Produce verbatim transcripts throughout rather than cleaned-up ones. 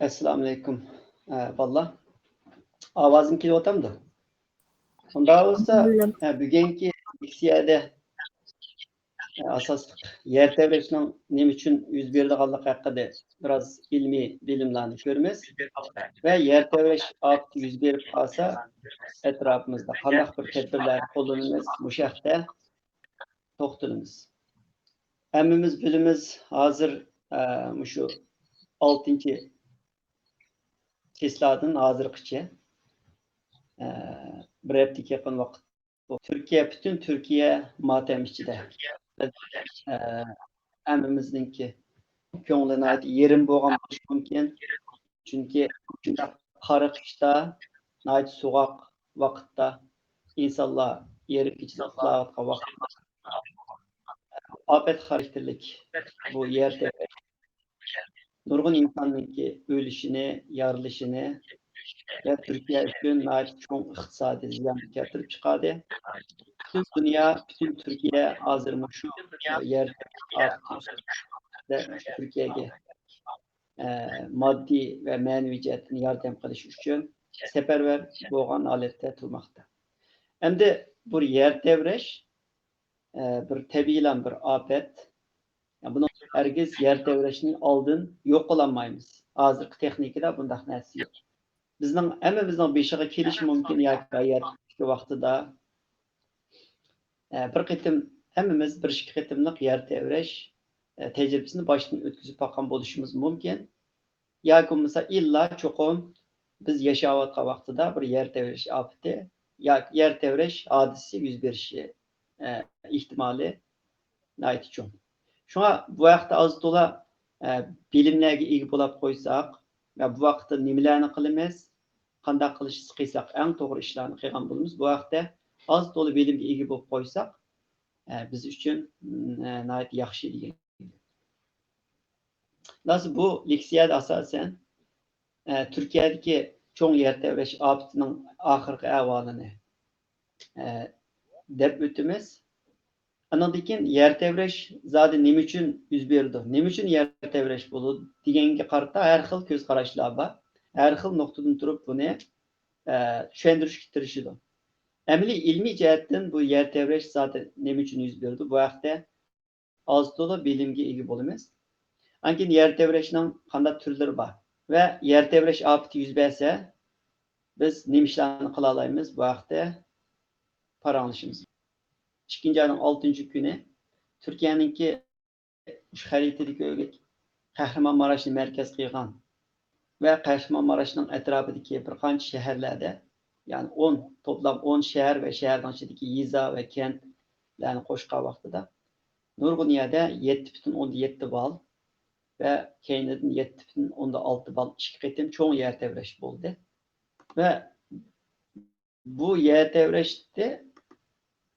ئەسسالامۇئەلەيكۇم، ئە، بالىلار. ئاۋازىم كېلىۋاتامدۇ؟ ئۇنداق بولسا، ئە، بۈگۈنكى لېكسىيەدە، ئە، ئاساسلىق يەر تەۋرەشنىڭ نېمە ئۈچۈن يۈز بېرىدىغانلىقى ھەققىدە بىراز ئىلمىي بىلىملەرنى كۆرىمىز ۋە يەر تەۋرەش ئاپىتى يۈز بېرىپ قالسا، ئەتراپىمىزدا قانداق بىر تەدبىرلەرنى قوللىنىمىز، مۇشۇ ھەقتە توختىلىمىز. ھەممىمىز بىلىمىز، ھازىر، ئە، مۇشۇ ئالتىنچى چىسلادىن ھازىرغىچە، ئە، بىر ھەپتىگە يېقىن ۋاقىت بۇ تۈركىيە، پۈتۈن تۈركىيە ماتەم ئىچىدە. ئە، ھەممىمىزنىڭكى كۆڭلى ناھايىتى يېرىم بولغان بولۇشى مۇمكىن. چۈنكى شۇنداق قارا قىشتا، ناھايىتى سوغۇق ۋاقىتتا ئىنسانلار يېرىم كېچىدە ئۇخلاۋاتقان ۋاقىتتا ئاپەت خاراكتېرلىك بۇ يەر تەۋرەش نۇرغۇن ئىنساننىڭكى ئۆلۈشىنى، يارىلىشىنى ۋە تۈركىيە ئۈچۈن ناھايىتى چوڭ ئىقتىسادىي زىياننى كەلتۈرۈپ چىقاردى. پۈتۈن دۇنيا، پۈتۈن تۈركىيە ھازىر مۇشۇ يەر تەۋرەش ئاپىتى ئۈستىدە تۈركىيەگە، ئە، ماددىي ۋە مەنىۋى جەھەتتىن ياردەم قىلىش ئۈچۈن سەپەرۋەر بولغان ھالەتتە تۇرماقتا. ئەمدى بۇ يەر تەۋرەش، ئە، بىر تەبىئىيلا بىر ئاپەت. يا، بۇنىڭ ھەرگىز يەر تەۋرەشنى ئالدىن يوق قىلالمايمىز. ھازىرقى تېخنىكىدا بۇنداق نەرسە يوق. بىزنىڭ ھەممىمىزنىڭ بېشىغا كېلىشى مۇمكىن ياكى ھاياتتىكى ۋاقتىدا، ئە، بىر قېتىم ھەممىمىز بىر ئىككى قېتىملىق يەر تەۋرەش، ئە، تەجرىبىسىنى باشتىن ئۆتكۈزۈپ باققان بولۇشىمىز مۇمكىن. ياكى بولمىسا ئىللا چوقۇم بىز ياشاۋاتقان ۋاقتىدا بىر يەر تەۋرەش ئاپىتى ياكى يەر تەۋرەش ھادىسىسى يۈز بېرىشى، ئە، ئېھتىمالى ناھايىتى چوڭ. شۇڭا بۇ ھەقتە ئاز تولا، ئە، بىلىملەرگە ئىگە بولاپ قويساق ۋە بۇ ۋاقىتتا نېمىلەرنى قىلىمىز، قانداق قىلىش، قىلساق ئەڭ توغرا ئىشلارنى قىلغان بولىمىز. بۇ ھەقتە ئاز تولا بىلىمگە ئىگە بولۇپ قويساق، ئە، بىز ئۈچۈن، ئە، ناھايىتى ياخشى دېگەن. خۇلاسە بۇ لېكسىيەدە ئاساسەن، ئە، تۈركىيەدىكى چوڭ يەر تەۋرەش ئاپىتىنىڭ ئاخىرقى ئەھۋالىنى، ئە، دەپ ئۆتىمىز. ئاندىن كېيىن يەر تەۋرەش زادى نېمە ئۈچۈن يۈز بېرىدۇ؟ نېمە ئۈچۈن يەر تەۋرەش بولىدۇ دېگەنگە قارىتا ھەر خىل كۆز قاراشلار بار. ھەر خىل نۇقتىدىن تۇرۇپ بۇنى، ئە، چۈشەندۈرۈشكە تىرىشىدۇ. ئەمەلىي ئىلمىي جەھەتتىن بۇ يەر تەۋرەش زادى نېمە ئۈچۈن يۈز بېرىدۇ؟ بۇ ھەقتە ئاز تولا بىلىمگە ئىگە بولىمىز. ئاندىن كېيىن يەر تەۋرەشنىڭ قانداق تۈرلىرى بار ۋە يەر تەۋرەش ئاپىتى يۈز بەرسە، بىز نېمە ئىشلارنى قىلالايمىز؟ بۇ ھەقتە پاراڭلىشىمىز. ئىككىنچى ئاينىڭ ئالتىنچى كۈنى تۈركىيەنىڭكى شۇ خەرىتىدە كۆرگەن قەھرىمانماراشنى مەركەز قىلغان ۋە قەھرىمانماراشنىڭ ئەتراپىدىكى بىر قانچە شەھەرلەردە، يەنى ئون، توپلام ئون شەھەر ۋە شەھەرنىڭ ئىچىدىكى يېزا ۋە كەنتلەرنى قوشقان ۋاقتىدا نۇرغۇن يەردە يەتتە پۈتۈن ئوندىن يەتتە بال ۋە كەينىدىن يەتتە پۈتۈن ئوندىن ئالتە بال ئىككى قېتىم چوڭ يەر تەۋرەش بولدى. ۋە بۇ يەر تەۋرەشتە،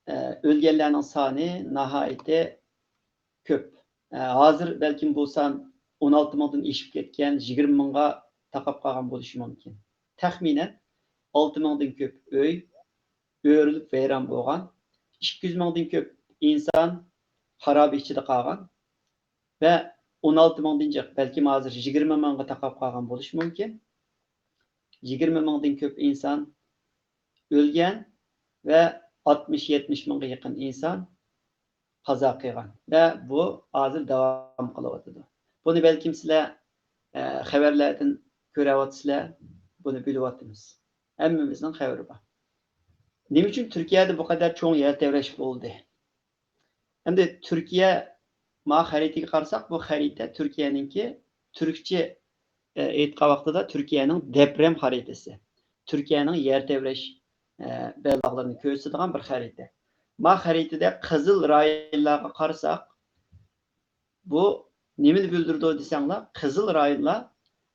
ئە، ئۆلگەنلەرنىڭ سانى ناھايىتى كۆپ. ئە، ھازىر بەلكىم بۇ سان ئون ئالتە مىڭدىن ئېشىپ كەتكەن، يىگىرمە مىڭغا تاقاپ قالغان بولۇشى مۇمكىن. تەخمىنەن ئالتە مىڭدىن كۆپ ئۆي ئۆرۈلۈپ ۋەيران بولغان، ئىككى يۈز مىڭدىن كۆپ ئىنسان خارابە ئىچىدە قالغان ۋە ئون ئالتە مىڭدىن جىق، بەلكىم ھازىر يىگىرمە مىڭغا تاقاپ قالغان بولۇشى مۇمكىن. يىگىرمە مىڭدىن كۆپ ئىنسان ئۆلگەن ۋە ئاتمىش، يەتمىش مىڭغا يېقىن ئىنسان قازا قىلغان ۋە بۇ ھازىر داۋام قىلىۋاتىدۇ. بۇنى بەلكىم سىلەر، ئە، خەۋەرلەردىن كۆرۈۋاتىسىلەر، بۇنى بىلىۋاتىمىز. ھەممىمىزنىڭ خەۋىرى بار. نېمە ئۈچۈن تۈركىيەدە بۇ قەدەر چوڭ يەر تەۋرەش بولدى؟ ئەمدى تۈركىيە، ما خەرىتىگە قارىساق، بۇ خەرىتە تۈركىيەنىڭكى تۈركچە، ئە، ئېيتقان ۋاقتىدا تۈركىيەنىڭ دېپرېم خەرىتىسى. تۈركىيەنىڭ يەر تەۋرەش، ئە، بەلباغلىرىنى كۆرسىتىدىغان بىر خەرىتە. ما خەرىتىدە قىزىل رايونلارغا قارىساق، بۇ نېمىنى بىلدۈرىدۇ دېسەڭلار، قىزىل رايونلار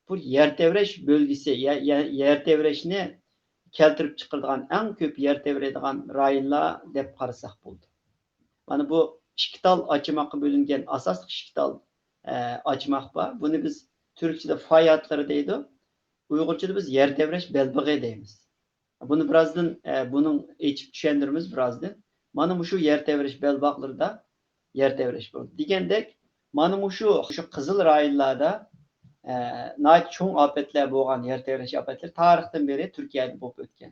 بۇ يەر تەۋرەش بۆلگىسى، يە-، يە-، يەر تەۋرەشنى كەلتۈرۈپ چىقىرىدىغان، ئەڭ كۆپ يەر تەۋرەيدىغان رايونلار دەپ قارىساق بولىدۇ. مانا بۇ ئىككى تال ئاچىماققا بۆلۈنگەن ئاساسلىق ئىككى تال، ئە، ئاچىماق بار. بۇنى بىز تۈركچىدە فاي ھاتلىرى دەيدۇ، ئۇيغۇرچىدا بىز يەر تەۋرەش بەلبېغى دەيمىز. بۇنى بىرازدىن، ئە، بۇنىڭ ئېچىپ چۈشەندۈرىمىز بىرازدىن. مانا مۇشۇ يەر تەۋرەش بەلباغلىرىدا يەر تەۋرەش بولدى. دېگەندەك، مانا مۇشۇ، شۇ قىزىل رايونلاردا ئە، ناھايىتى چوڭ ئاپەتلەر بولغان، يەر تەۋرەش ئاپەتلىرى تارىختىن بېرى تۈركىيەدە بولۇپ ئۆتكەن.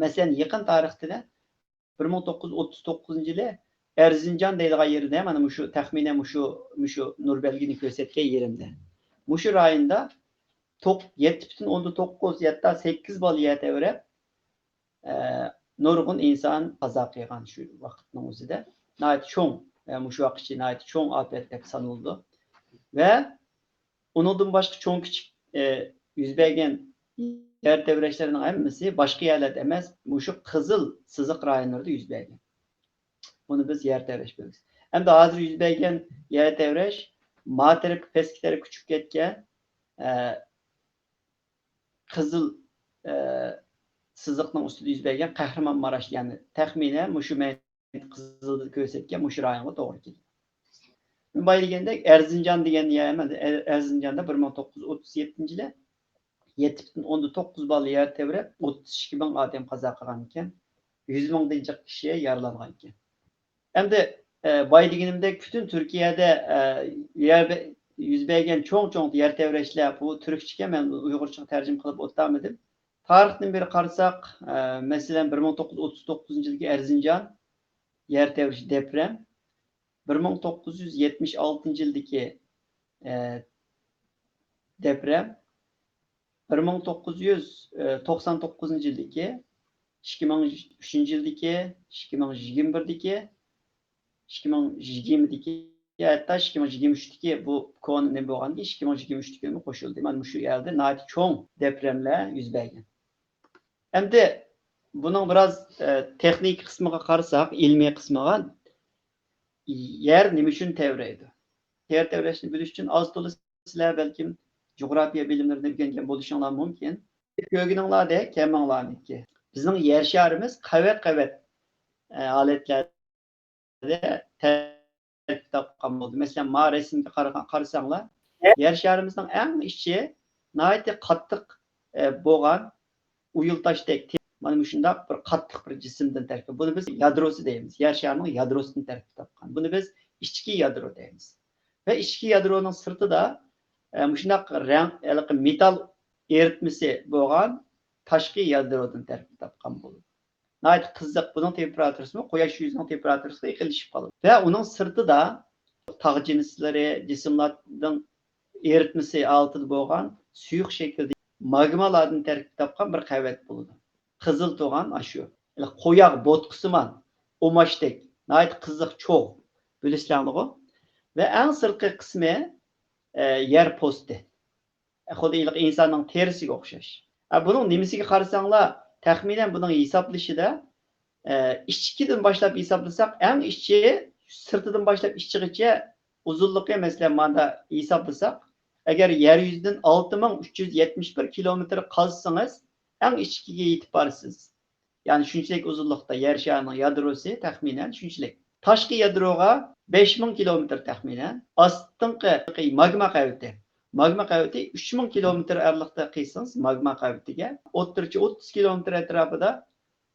مەسىلەن، يېقىن تارىختا بىر مىڭ توققۇز يۈز ئوتتۇز توققۇزىنچى يىلى ئەرزىنجان دەيدىغان يېرىدە، مانا مۇشۇ تەخمىنەن مۇشۇ، مۇشۇ نۇر بەلگىنى كۆرسەتكەن يېرىمدە. مۇشۇ رايوندا توق-، يەتتە پۈتۈن ئوندىن توققۇز، يەتتە سەككىز بالا يەر تەۋرەپ، ئە، نۇرغۇن ئىنسان قازا قىلغان شۇ ۋاقىتنىڭ ئۆزىدە. ناھايىتى چوڭ، ئە، مۇشۇ ۋاقىتقىچە ناھايىتى چوڭ ئاپەت دەپ سانىلىدۇ. ۋە ئۇنىڭدىن باشقا چوڭ كىچىك، ئە، يۈز بەرگەن يەر تەۋرەشلەرنىڭ ھەممىسى باشقا يەرلەردە ئەمەس، مۇشۇ قىزىل سىزىق رايونلىرىدا يۈز بەرگەن. بۇنى بىز يەر تەۋرەش بۆلگۈسى. ئەمدى ھازىر يۈز بەرگەن يەر تەۋرەش ما تەرەپكە، پەسكى تەرەپكە ئۇچۇپ كەتكەن، ئە، قىزىل، ئە، سىزىقنىڭ ئۈستىدە يۈز بەرگەن قەھرىمانماراش، يەنى تەخمىنەن مۇشۇ مەن قىزىلدا كۆرسەتكەن مۇشۇ رايونغا توغرا كېلىدۇ. بايا دېگەندەك، ئەرزىنجان دېگەن يەر، مانا، ئەر-، ئەرزىنجاندا بىر مىڭ توققۇز يۈز ئوتتۇز يەتتىنچى يىلى يەتتە پۈتۈن ئوندىن توققۇز بالا يەر تەۋرەپ، ئوتتۇز ئىككى مىڭ ئادەم قازا قىلغان ئىكەن، يۈز مىڭدىن جىق كىشى يارىلانغان ئىكەن. ئەمدى، ئە، بايا دېگىنىمدەك، پۈتۈن تۈركىيەدە، ئە، يەر بە-، يۈز بەرگەن چوڭ-چوڭ يەر تەۋرەشلەر، بۇ تۈركچىكەن، مەن ئۇيغۇرچىغا تەرجىمە قىلىپ ئولتۇرمىدىم. تارىختىن بېرى قارىساق، ئە، مەسىلەن، بىر مىڭ توققۇز يۈز ئوتتۇز توققۇزىنچى يىلدىكى ئەرزىنجان يەر تەۋرىشى، دېپرېم، بىر مىڭ توققۇز يۈز يەتمىش ئالتىنچى يىلدىكى، ئە، دېپرېم، بىر مىڭ توققۇز يۈز توقسان توققۇزىنچى يىلدىكى، ئىككى مىڭ ئۈچىنچى يىلدىكى، ئىككى مىڭ يىگىرمە بىردىكى، ئىككى مىڭ يىگىرمىدىكى، ھەتتا ئىككى مىڭ يىگىرمە ئۈچتىكى بۇ كونا نېمە بولغاندىن كېيىن، ئىككى مىڭ يىگىرمە ئۈچتىكىمۇ قوشۇلدى. مانا مۇشۇ يەردە ناھايىتى چوڭ دېپرېملەر يۈز بەرگەن. ئەمدى بۇنىڭ بىراز، ئە، تېخنىكا قىسمىغا قارىساق، ئىلمىي قىسمىغا، يەر نېمە ئۈچۈن تەۋرەيدۇ؟ يەر تەۋرەشنى بىلىش ئۈچۈن ئاز تولا سىلەر بەلكىم جۇغراپىيە بىلىملىرىنى ئۆگەنگەن بولۇشۇڭلار مۇمكىن. كۆرگىنىڭلاردەك ھەممىڭلارنىڭكى، بىزنىڭ يەر شارىمىز قەۋەت-قەۋەت، ئە، ھالەتلەردە تەركىب تاپقان بولدى. مەسىلەن، ما رەسىمگە قارىغان، قارىساڭلار، يەر شارىمىزنىڭ ئەڭ ئىچى ناھايىتى قاتتىق، ئە، بولغان ئۇيۇل تاشتەك، مانا مۇشۇنداق بىر قاتتىق بىر جىسىمدىن تەركىب. بۇنى بىز يادروسى دەيمىز. يەر شارىنىڭ يادروسىدىن تەركىب تاپقان. بۇنى بىز ئىچكى يادرو دەيمىز. ۋە ئىچكى يادرونىڭ سىرتىدا، ئە، مۇشۇنداق رەڭ، ھېلىقى مېتال ئېرىتمىسى بولغان تاشقى يادرودىن تەركىب تاپقان بولىدۇ. ناھايىتى قىزىق، بۇنىڭ تېمپېراتۇرىسىمۇ قۇياش يۈزىنىڭ تېمپېراتۇرىسىغا يېقىنلىشىپ قالىدۇ. ۋە ئۇنىڭ سىرتىدا تاغ جىنسلىرى، جىسىملارنىڭ ئېرىتمىسى ھالىتىدە بولغان سۇيۇق شەكىلدىكى ماگمالاردىن تەركىب تاپقان بىر قەۋەت بولىدۇ. قىزىل تۇغان ئاشۇ. قوياق بوتقىسىمان، ئۇماچتەك، ناھايىتى قىزىق، چوغ. بىلىسىلەرغۇ؟ ۋە ئەڭ سىرتقى قىسمى، ئە، يەر پوستى. خۇددى ھېلىقى ئىنساننىڭ تېرىسىگە ئوخشاش. ئە، بۇنىڭ نېمىسىگە قارىساڭلار، تەخمىنەن بۇنىڭ ھېسابلىشىدا، ئە، ئىچكىدىن باشلاپ ھېسابلىساق، ئەڭ ئىچى سىرتىدىن باشلاپ ئىچىغىچە ئۇزۇنلۇقى، مەسىلەن، ماندا ھېسابلىساق، ئەگەر يەر يۈزىدىن ئالتە مىڭ ئۈچ يۈز يەتمىش بىر كىلومېتىر قازسىڭىز، ئەڭ ئىچكىگە يېتىپ بارىسىز. يەنى شۇنچىلىك ئۇزۇنلۇقتا يەر شارىنىڭ يادروسى تەخمىنەن شۇنچىلىك. تاشقى يادروغا بەش مىڭ كىلومېتىر تەخمىنەن. ئاستىنقى ماگما قەۋىتى. ماگما قەۋىتى ئۈچ مىڭ كىلومېتىر ئارىلىقتا قىلسىڭىز ماگما قەۋىتىگە، ئوتتۇرىچە ئوتتۇز كىلومېتىر ئەتراپىدا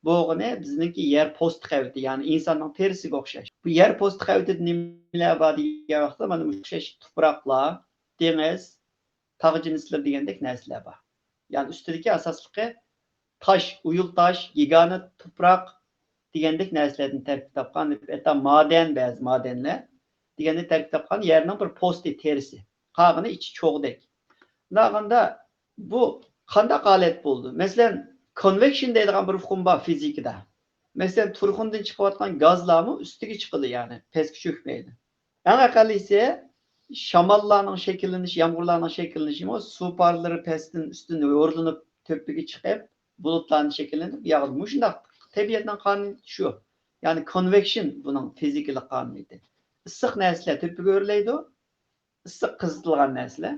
بولغىنى بىزنىڭكى يەر پوستى قەۋىتى، يەنى ئىنساننىڭ تېرىسىگە ئوخشاش. بۇ يەر پوستى قەۋىتىدە نېمىلەر بار دېگەن ۋاقىتتا، مانا مۇشۇ ئوخشاش تۇپراقلار، دېڭىز، تاغ جىنسلىرى دېگەندەك نەرسىلەر بار. يەنى ئۈستىدىكى ئاساسلىقى تاش، ئۇيۇل تاش، گىگانت، تۇپراق دېگەندەك نەرسىلەردىن تەركىب تاپقان، ھەتتا مادەن، بەزى مادەنلەر دېگەندىن تەركىب تاپقان يەرنىڭ بىر پوستى، تېرىسى. قالغىنى ئىچى چوغدەك. شۇنداققاندا بۇ قانداق ھالەت بولىدۇ؟ مەسىلەن، كونۋېكشن دەيدىغان بىر ئۇقۇم بار فىزىكىدا. مەسىلەن، تۇرخۇندىن چىقىۋاتقان گازلارمۇ ئۈستىگە چىقىدۇ، يەنى پەسكە چۆكمەيدۇ. ئەڭ ئەقەللىسى شاماللارنىڭ شەكىللىنىشى، يامغۇرلارنىڭ شەكىللىنىشىمۇ سۇ پارلىرى پەستىن ئۈستۈن يورۇلۇنۇپ تۆپىگە چىقىپ، بۇلۇتلارنى شەكىللەندۈرۈپ ياغىدۇ. مۇشۇنداق تەبىئەتنىڭ قانۇنى شۇ. يەنى كونۋېكشن بۇنىڭ فىزىكىلىق قانۇنىيىتى. ئىسسىق نەرسىلەر تۆپىگە ئۆرلەيدۇ، ئىسسىق قىزىتىلغان نەرسىلەر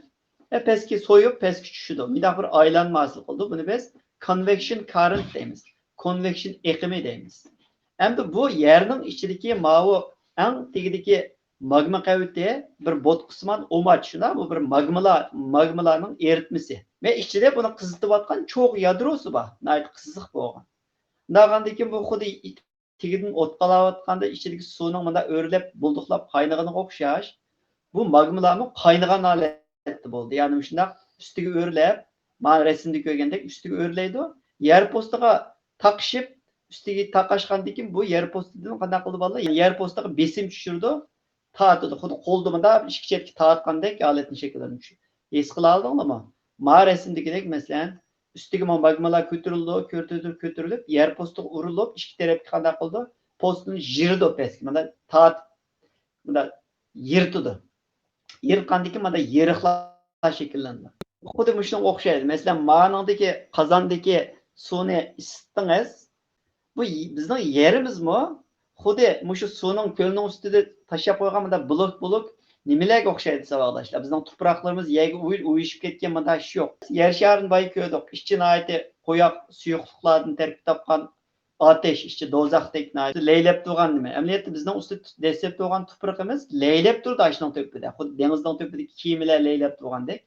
ۋە پەسكە سويۇپ، پەسكە چۈشىدۇ. مۇنداق بىر ئايلانما ھاسىل قىلىدۇ. بۇنى بىز كونۋېكشن كاررېنت دەيمىز. كونۋېكشن ئېقىمى دەيمىز. ئەمدى بۇ يەرنىڭ ئىچىدىكى ماۋۇ ئەڭ تېگىدىكى ماگما قەۋىتى بىر بوتقىسىمان ئۇماچ، شۇنداق، بۇ بىر ماگمىلار، ماگمىلارنىڭ ئېرىتمىسى. ۋە ئىچىدە بۇنى قىزىتىۋاتقان چوغ يادروسى بار، ناھايىتى قىزىق بولغان. شۇنداققاندىن كېيىن بۇ خۇددى تېگىدىن ئوت قالاۋاتقاندا ئىچىدىكى سۇنىڭ مۇنداق ئۆرلەپ، بۇلدۇقلاپ قاينىغىنىغا ئوخشاش، بۇ ماگمىلارمۇ قاينىغان ھالەتتە ھالەتتە بولدى. يەنى مۇشۇنداق ئۈستىگە ئۆرلەپ، مانا رەسىمدە كۆرگەندەك ئۈستىگە ئۆرلەيدۇ. يەر پوستىغا تاقىشىپ، ئۈستىگە تاقاشقاندىن كېيىن بۇ يەر پوستىدىن قانداق قىلدى بالىلار؟ يەر پوستىغا بېسىم چۈشۈرىدۇ، تارتىدۇ. خۇددى قولدا مۇنداق ئىككى چەتكە تارتقاندەك ھالەتنى شەكىللەندۈرۈش. ھېس قىلالىدىڭلارمۇ؟ ما رەسىمدىكىدەك، مەسىلەن، ئۈستىگە ما ماگمىلار كۆتۈرۈلىدۇ، كۆتۈرۈلۈپ، كۆتۈرۈلۈپ، يەر پوستىغا ئۇرۇلۇپ، ئىككى تەرەپكە قانداق قىلىدۇ؟ پوستىنى يىرىدۇ پەسكە. مانا تارتىپ، مانا يىرتىدۇ. يىرتقاندىن كېيىن مانا يېرىقلار شەكىللەندى. خۇددى مۇشۇنىڭغا ئوخشايدۇ. مەسىلەن، مانىڭدىكى قازاندىكى سۇنى ئىسسىتتىڭىز. بۇ ي-، بىزنىڭ يېرىمىزمۇ خۇددى مۇشۇ سۇنىڭ، كۆلنىڭ ئۈستىدە تاشلاپ قويغان مۇنداق بلوك، بلوك نېمىلەرگە ئوخشايدۇ، ساۋاقداشلار؟ بىزنىڭ تۇپراقلىرىمىز يەرگە ئۇيۇل-، ئۇيۇشۇپ كەتكەن مۇنداق ئىش يوق. يەر شارىنى بايا كۆردۇق. ئىچى ناھايىتى قويۇق سۇيۇقلۇقلاردىن تەركىب تاپقان ئاتەش، ئىچى دوزاختەك ناھايىتى لەيلەپ تۇرغان نېمە. ئەمەلىيەتتە بىزنىڭ ئۈستىدە دەسسەپ تۇرغان تۇپرىقىمىز لەيلەپ تۇرىدۇ ئاشۇنىڭ تۆپىدە. خۇددى دېڭىزنىڭ تۆپىدىكى كېمىلەر لەيلەپ تۇرغاندەك.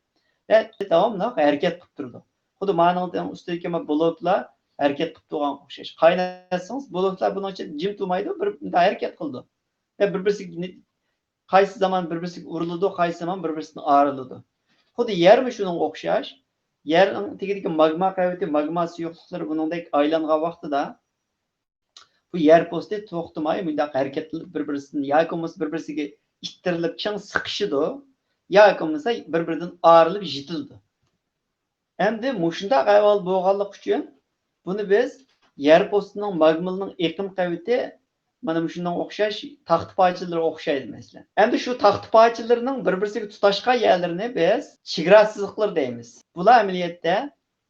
ۋە داۋاملىق ھەرىكەت قىلىپ تۇرىدۇ. خۇددى مانىڭ ئۈستىدىكى بۇلۇتلار ھەرىكەت قىلىپ تۇرغانغا ئوخشاش. قايناتسىڭىز، بۇلۇتلار بۇنىڭ ئىچىدە جىم تۇرمايدۇ، بىر ھەرىكەت قىلىدۇ. ۋە بىر-بىرسىگە، قايسى زامان بىر-بىرسىگە ئۇرۇلىدۇ، قايسى زامان بىر-بىرسىدىن ئايرىلىدۇ. خۇددى يەرمۇ شۇنىڭغا ئوخشاش. يەرنىڭ تېگىدىكى ماگما قەۋىتى، ماگما سۇيۇقلۇقلىرى بۇنىڭدەك ئايلانغان ۋاقتىدا بۇ يەر پوستى توختىماي مۇنداق ھەرىكەتلىنىپ بىر-بىرسىدىن ياكى بولمىسا بىر-بىرسىگە ئىتتىرىلىپ چىڭ سىقىشىدۇ، ياكى بولمىسا بىر-بىرىدىن ئايرىلىپ يېتىلىدۇ. ئەمدى مۇشۇنداق ئەھۋال بولغانلىقى ئۈچۈن بۇنى بىز يەر پوستىنىڭ ماگمىلىنىڭ ئېقىم قەۋىتى مانا مۇشۇنىڭغا ئوخشاش تاختا پارچىلىرى ئوخشايدۇ، مەسىلەن. ئەمدى شۇ تاختا پارچىلىرىنىڭ بىر-بىرسىگە تۇتاشقان يەرلىرىنى بىز چېگرا سىزىقلىرى دەيمىز. بۇلار ئەمەلىيەتتە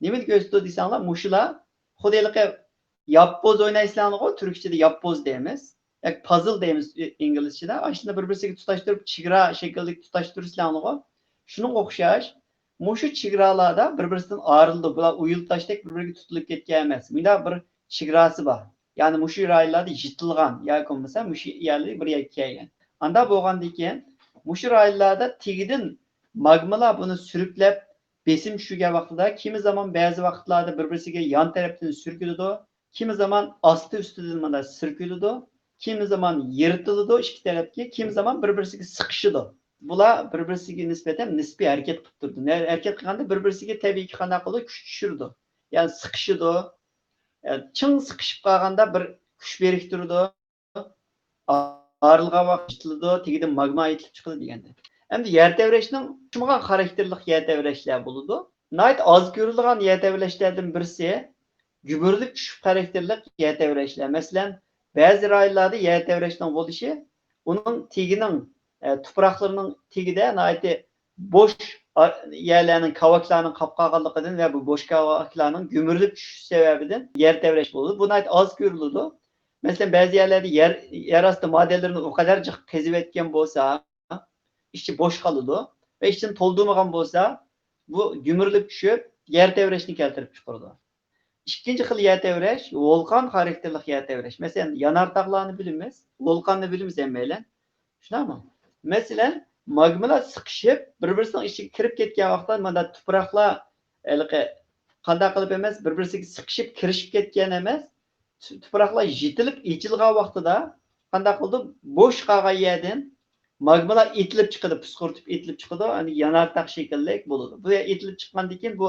نېمىنى كۆرسىتىدۇ دېسەڭلار، مۇشۇلار خۇددى ھېلىقى ياپبوز ئوينايسىلەرغۇ، تۈركچىدە ياپبوز دەيمىز. ياكى پازل دەيمىز ئى-، ئىنگلىزچىدە. ئاشۇنداق بىر-بىرسىگە تۇتاشتۇرۇپ، چېگرا شەكىلدىكى تۇتاشتۇرىسىلەرغۇ. شۇنىڭغا ئوخشاش، مۇشۇ چېگرالاردا بىر-بىرسىدىن ئايرىلىدۇ. بۇلار ئۇيۇل تاشتەك بىر-بىرىگە تۇتۇلۇپ كەتكەن ئەمەس. مۇنداق بىر چېگراسى بار. يەنى مۇشۇ رايونلاردا يېتىلغان ياكى بولمىسا مۇشۇ يەرلىك بىر يەرگە كەلگەن. ئانداق بولغاندىن كېيىن مۇشۇ رايونلاردا تېگىدىن ماگمىلار بۇنى سۈرۈكلەپ، بېسىم چۈشۈرگەن ۋاقتىدا، كېمە زامان بەزى ۋاقىتلاردا بىر-بىرسىگە يان تەرەپتىن سۈركىلىدۇ، كېمە زامان ئاستى ئۈستىدىن مانا سۈركىلىدۇ، كېمە زامان يىرتىلىدۇ ئىككى تەرەپكە، كېمە زامان بىر-بىرسىگە سىقىشىدۇ. بۇلار بىر-بىرسىگە نىسبەتەن نىسپىي ھەرىكەت قىلىپ تۇرىدۇ. نە-، ھەرىكەت قىلغاندا بىر-بىرسىگە تەبىئىيكى قانداق قىلىدۇ؟ كۈچ چۈشۈرىدۇ. يەنى سىقىشىدۇ. يەنى چىڭ سىقىشىپ قالغاندا بىر كۈچ بىرىكتۈرىدۇ. ئايرىلغان ۋاقىت يېتىلىدۇ، تېگىدىن ماگما ئېتىلىپ چىقىدۇ دېگەندەك. ئەمدى يەر تەۋرەشنىڭ ئوخشىمىغان خاراكتېرلىق يەر تەۋرەشلەر بولىدۇ. ناھايىتى ئاز كۆرۈلىدىغان يەر تەۋرەشلەردىن بىرسى، گۈمۈرۈلۈپ چۈشۈپ خاراكتېرلىق يەر تەۋرەشلەر. مەسىلەن، بەزى رايونلاردا يەر تەۋرەشنىڭ بولۇشى ئۇنىڭ تېگىنىڭ، ئە، تۇپراقلىرىنىڭ تېگىدە ناھايىتى بوش ئا-، يەرلەرنىڭ، كاۋاكلارنىڭ قاپ قالغانلىقىدىن ۋە بۇ بوش كاۋاكلارنىڭ گۈمۈرۈلۈپ چۈشۈشى سەۋەبىدىن يەر تەۋرەش بولىدۇ. بۇ ناھايىتى ئاز كۆرۈلىدۇ. مەسىلەن، بەزى يەرلەردە يەر، يەر ئاستى مادەنلىرىنى ئۇ قەدەر جىق قېزىۋەتكەن بولسا، ئىچى بوش قالىدۇ ۋە ئىچىنى تولدۇرمىغان بولسا، بۇ گۈمۈرۈلۈپ چۈشۈپ، يەر تەۋرەشنى كەلتۈرۈپ چىقىرىدۇ. ئىككىنچى خىل يەر تەۋرەش، ۋولقان خاراكتېرلىق يەر تەۋرەش. مەسىلەن، يانار تاغلارنى بىلىمىز، ۋولقاننى بىلىمىز ھەممەيلەن. شۇنداقمۇ؟ مەسىلەن، ماگمىلار سىقىشىپ، بىر-بىرسىنىڭ ئىچىگە كىرىپ كەتكەن ۋاقىتتا، مانا تۇپراقلار ھېلىقى قانداق قىلىپ ئەمەس، بىر-بىرسىگە سىقىشىپ، كىرىشىپ كەتكەن ئەمەس، تۇ-، تۇپراقلار يېتىلىپ ئېچىلغان ۋاقتىدا قانداق قىلىدۇ؟ بوش قالغان يەردىن ماگمىلار ئېتىلىپ چىقىدۇ، پۇسقۇرتۇپ ئېتىلىپ چىقىدۇ، ئەنە يانار تاغ شەكىللىك بولىدۇ. بۇ ئېتىلىپ چىققاندىن كېيىن بۇ